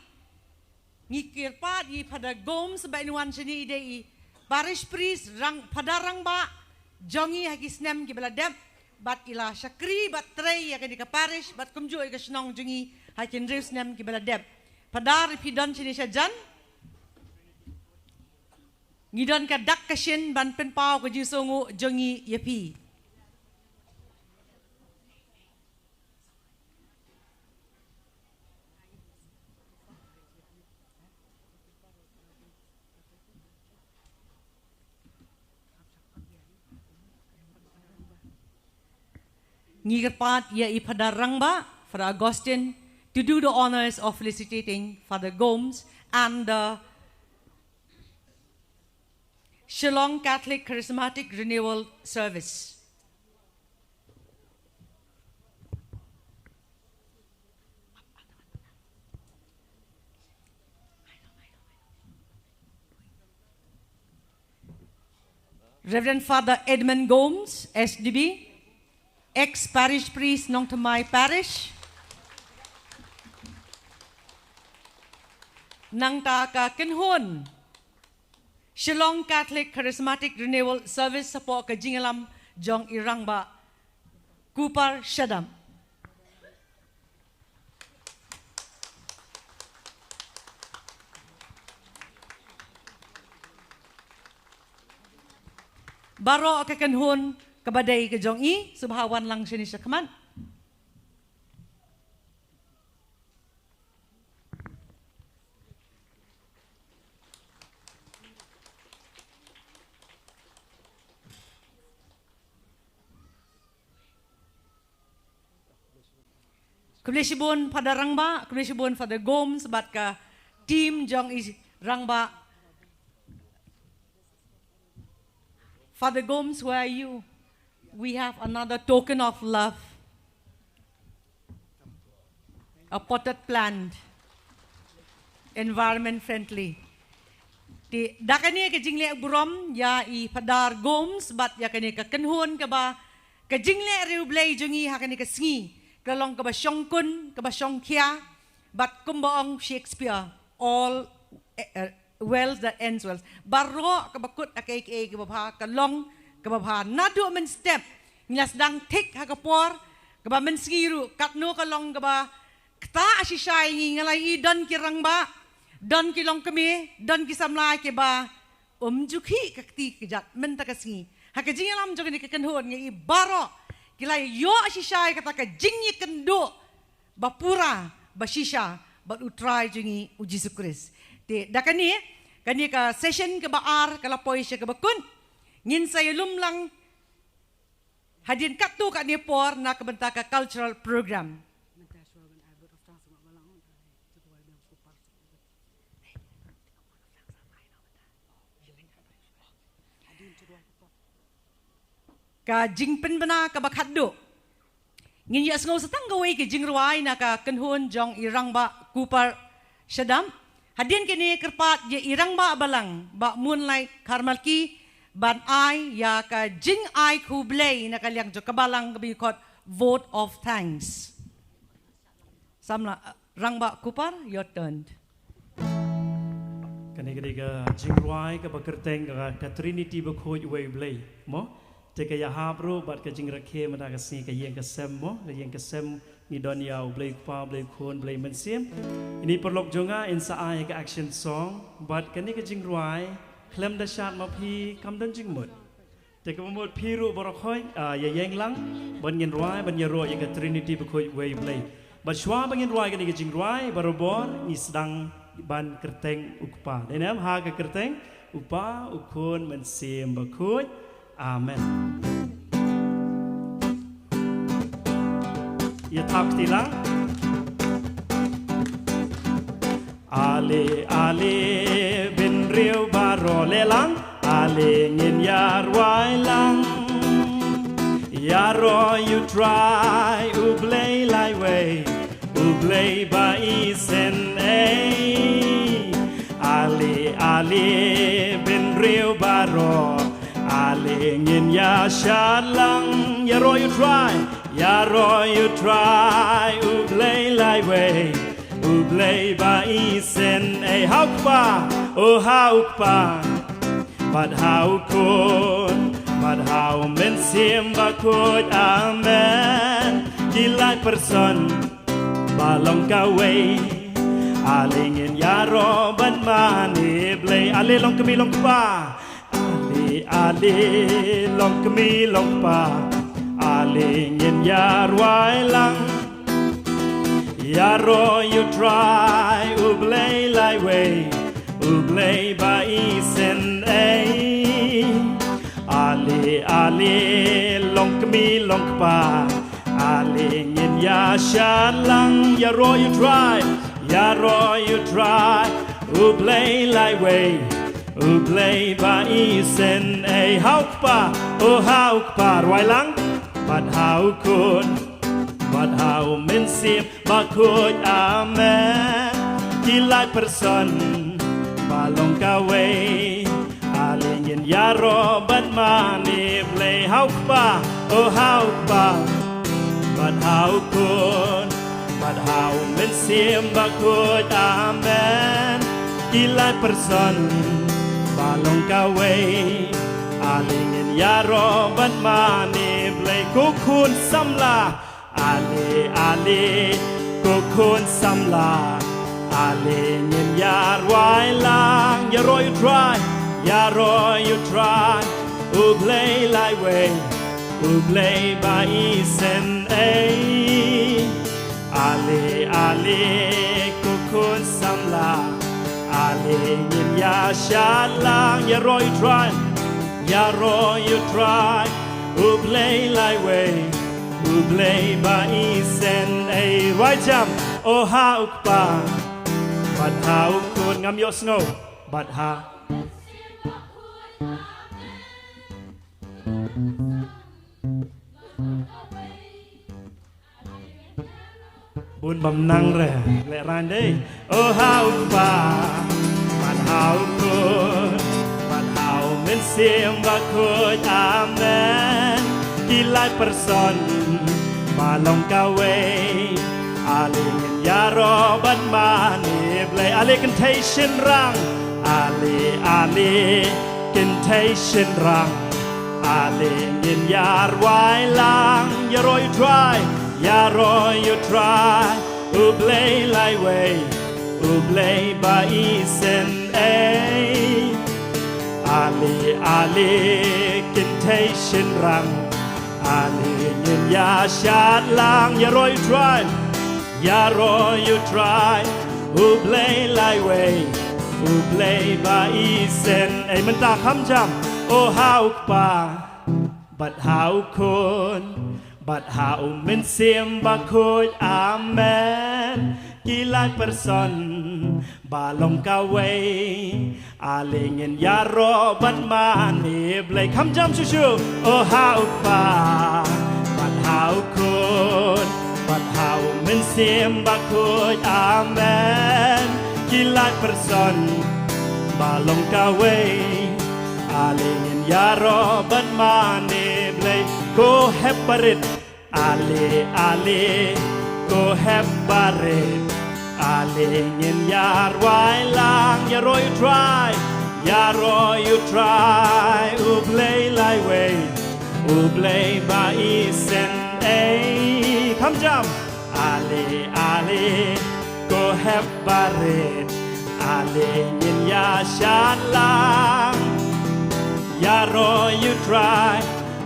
ngi kyrpad ïa i Father Gomes ba in wan shane. I dei i Parish Priest, rang, Father rangbah jong ngi ha ki snem kiba la dep, bad i la shakri bad trei ïa kane ka parish bad kumjuh ïa ka shnong jong ngi ha ki hynriew snem kiba la dep. Father, phi don shane shajan? Ngi don ka dak ka shin ban pynpaw ka jingsngewnguh jong ngi ïa phi. Ngi kyrpad ïa i Father rangbah, Father Augustine, to do the honors of felicitating Father Gomes and the Shillong Catholic Charismatic Renewal Service. Reverend Father Edmund Gomes, S D B, ex-parish priest, Nongthymmai Parish. Nangta ka kynhun Shillong Catholic Charismatic Renewal Service hapoh ka jingïalam jong i Rangbah Cooper Shadap. Baroh ka kynhun kaba dei ka jong i, sngewbha wan lang shane shakhmat. Khublei shibun Father Rangbah, khublei shibun Father Gomes bad ka team jong i Rangbah. Father Gomes, where are you? We have another token of love. A potted plant. Environment friendly. Te da kane ka jingleh burom ïa i Father Gomes bad ïa kane ka kynhun kaba, ka jingleh riewblei jong ngi ha kane ka sngi ka long kaba shongkun, kaba shongkhia, bad kumba ong Shakespeare, all, eh, eh, wells that ends well. Baroh kaba kut ha kaei kaei kaba bha ka long kaba bha. Naduh mynstep ngi la sdang thik ha ka por kaba mynsngi ruh, katno ka long kaba ktah shisha ïa ngi. Nga la ïohi don ki rangbah, don ki longkmie, don ki samla kiba ym ju khih ka kti kjat mynta ka sngi. Ha ka jingïalam jong kane ka kynhun nga ïohi baroh ki la ïoh shisha ïa kata ka jingïakynduh ba pura, ba shisha bad U Trai jong ngi U Jisu Khrist. Te da kane, kane ka session kaba ar ka la poi sha kaba kut. Ngin sa ïalum lang hadien katto katne por na ka bynta ka cultural program. Ka jingpynbna kaba khatduh. Ngin ïa sngew satang kawei ka jingrwai na ka kynhun jong i Rangbah Kupar Shadap. Hadien kine kyrpad ïa i Rangbah Balang, Bah Moonlight Kharmalki, ban ai ïa ka jingai khublei na ka liang jong ka Balang kaba ngi khot vote of thanks. Samla, Rangbah Kupar, your turn. Kane ka dei ka jingrwai kaba kyrteng ka, ka Trinity Bakhuid Uwei U Blei, mo? Te ka ïahap ruh bad ka jingrakhe mynta ka sngi ka ïing ka sem, mo? Ka ïing ka sem ngi don ïa U Blei Kpa, U Blei Khun, U Blei Mynsiem. Ini paralok jong nga in sa ai ka action song bad kane ka jingrwai khlem da shad ma phi kam don jingmut. Te kaba mut phi ruh baroh khoit, ah, ïa ïeng lang ban ngin rwai, ban ïaroh ïa ka Trinity Bakhuid Uwei U Blei. Bad shuwa ba ngin rwai kane ka jingrwai barabor, ngi sdang ban kyrteng U Kpa. Dei ne em? Ha ka kyrteng U Kpa, U Khun, Mynsiem Bakhuid. Amen. Ïa thap kti lang. Ale, ale, bynriew baroh leh lang, ale ngin ïa rwai lang. Ïaroh ïa U Trai U Blei laiwei, U Blei ba isynei. Ale, ale, bynriew baroh, ale ngin ïa shad lang. Ïaroh ïa U Trai, ïaroh ïa U Trai U Blei laiwei, U Blei ba isynei. Ha U Kpa, o ha U Kpa, bad ha U Khun, bad ha U Mynsiem Bakhuid. Amen. Ki lai person ba long kawei, ale ngin ïaroh ban mane Blei. Ale long kmie long kpa, ale, ale long kmie long kpa, ale ngin ïa rwai lang. Ïaroh ïa U Trai U Blei laiwei, U Blei ba isynei. Ale, ale long kmie long kpa, ale ngin ïa shad lang. Ïaroh ïa U Trai, ïaroh ïa U Trai U Blei laiwei, U Blei ba isynei. Ha U Kpa, o ha U Kpa, rwai lang. Bad ha U Khun, bad ha U Mynsiem Bakhuid. Amen. Ki lai person ba long kawei, ale ngin ïaroh ban mane Blei. Ha U Kpa, o ha U Kpa, bad ha U Khun, bad ha U Mynsiem Bakhuid. Amen. Ki lai person ba long kawei, ale ngin ïaroh ban mane Blei. Ko khun samla, ale, ale, ko khun samla, ale ngin ïa rwai lang. Ïaroh ïa U Trai, ïaroh ïa U Trai U Blei laiwei, U Blei ba isynei. Ale, ale, ko khun samla, ale ngin ïa shad lang. Ïaroh ïa U Trai, ïaroh ïa U Trai U Blei laiwei, U Blei ba isynei. Rwai jam. O ha U Kpa, bad ha U Khun, ngam ïohsngew, bad ha Bun bym nang re, lehraiñ dei. O ha U Kpa, bad ha U Khun, bad ha U Mynsiem Bakhuid. Amen. Ki lai person ba long kawei, ale ngin ïaroh ban mane Blei. Ale kynthei shynrang, ale, ale kynthei shynrang, ale ngin ïa rwai lang. Ïaroh ïa U Trai, ïaroh ïa U Trai U Blei laiwei, U Blei ba isynei. Ale, ale kynthei shynrang, ale ngin ïa shad lang. Ïaroh ïa U Trai, ïaroh ïa U Trai U Blei laiwei, U Blei ba isynei. Mynta kham jam. O ha U Kpa, bad ha U Khun, bad ha U Mynsiem Bakhuid. Amen. Ki lai person ba long kawei, ale ngin ïaroh ban mane Blei. Kham jam shuh shuh. O ha U Kpa, bad ha U Khun, Mynsiem Bakhuid, amen. Ki lai person ba long kawei. Ale ngin ïaroh bad mane Blei. Ko hep barit. Ale, ale, ko hep barit. Ale ngin ïarwai lang, ïaroh ïa U Trai. Ïaroh ïa U Trai, U Blei laiwei, U Blei ba isynei. Kham jam. Ale, ale, ko hep barit. Ale ngin ïashad lang, ïaroh ïa U Trai.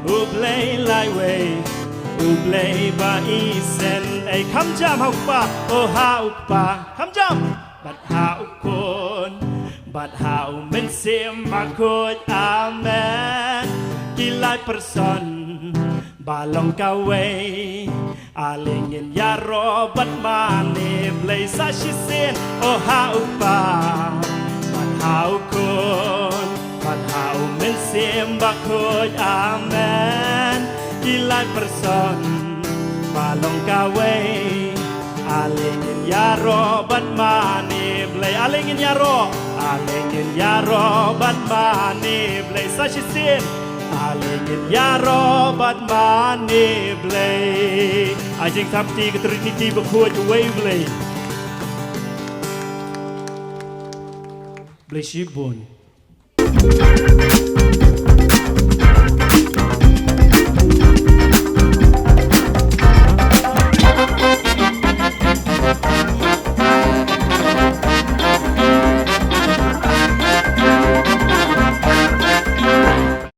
U Blei laiwei, U Blei ba isynei. Kham jam ha U Kpa, oh ha U Kpa. Kham jam. Bad ha U Khun, bad ha U Mynsiem Bakhuid, amen. Ki lai person ba long kawei. Ale ngin ïaroh bad mane Blei sa shisien, oh ha U Kpa, bad ha U Khun, bad ha U Mynsiem Bakhuid, amen. Ki lai person ba long kawei. Ale ngin ïaroh bad mane Blei. Ale ngin ïaroh. Ale ngin ïaroh bad mane Blei sa shisien. Ale ngin ïaroh bad mane Blei. Ai jingthap kti ka Trinity bakhuid uwei Blei. Blei shibun.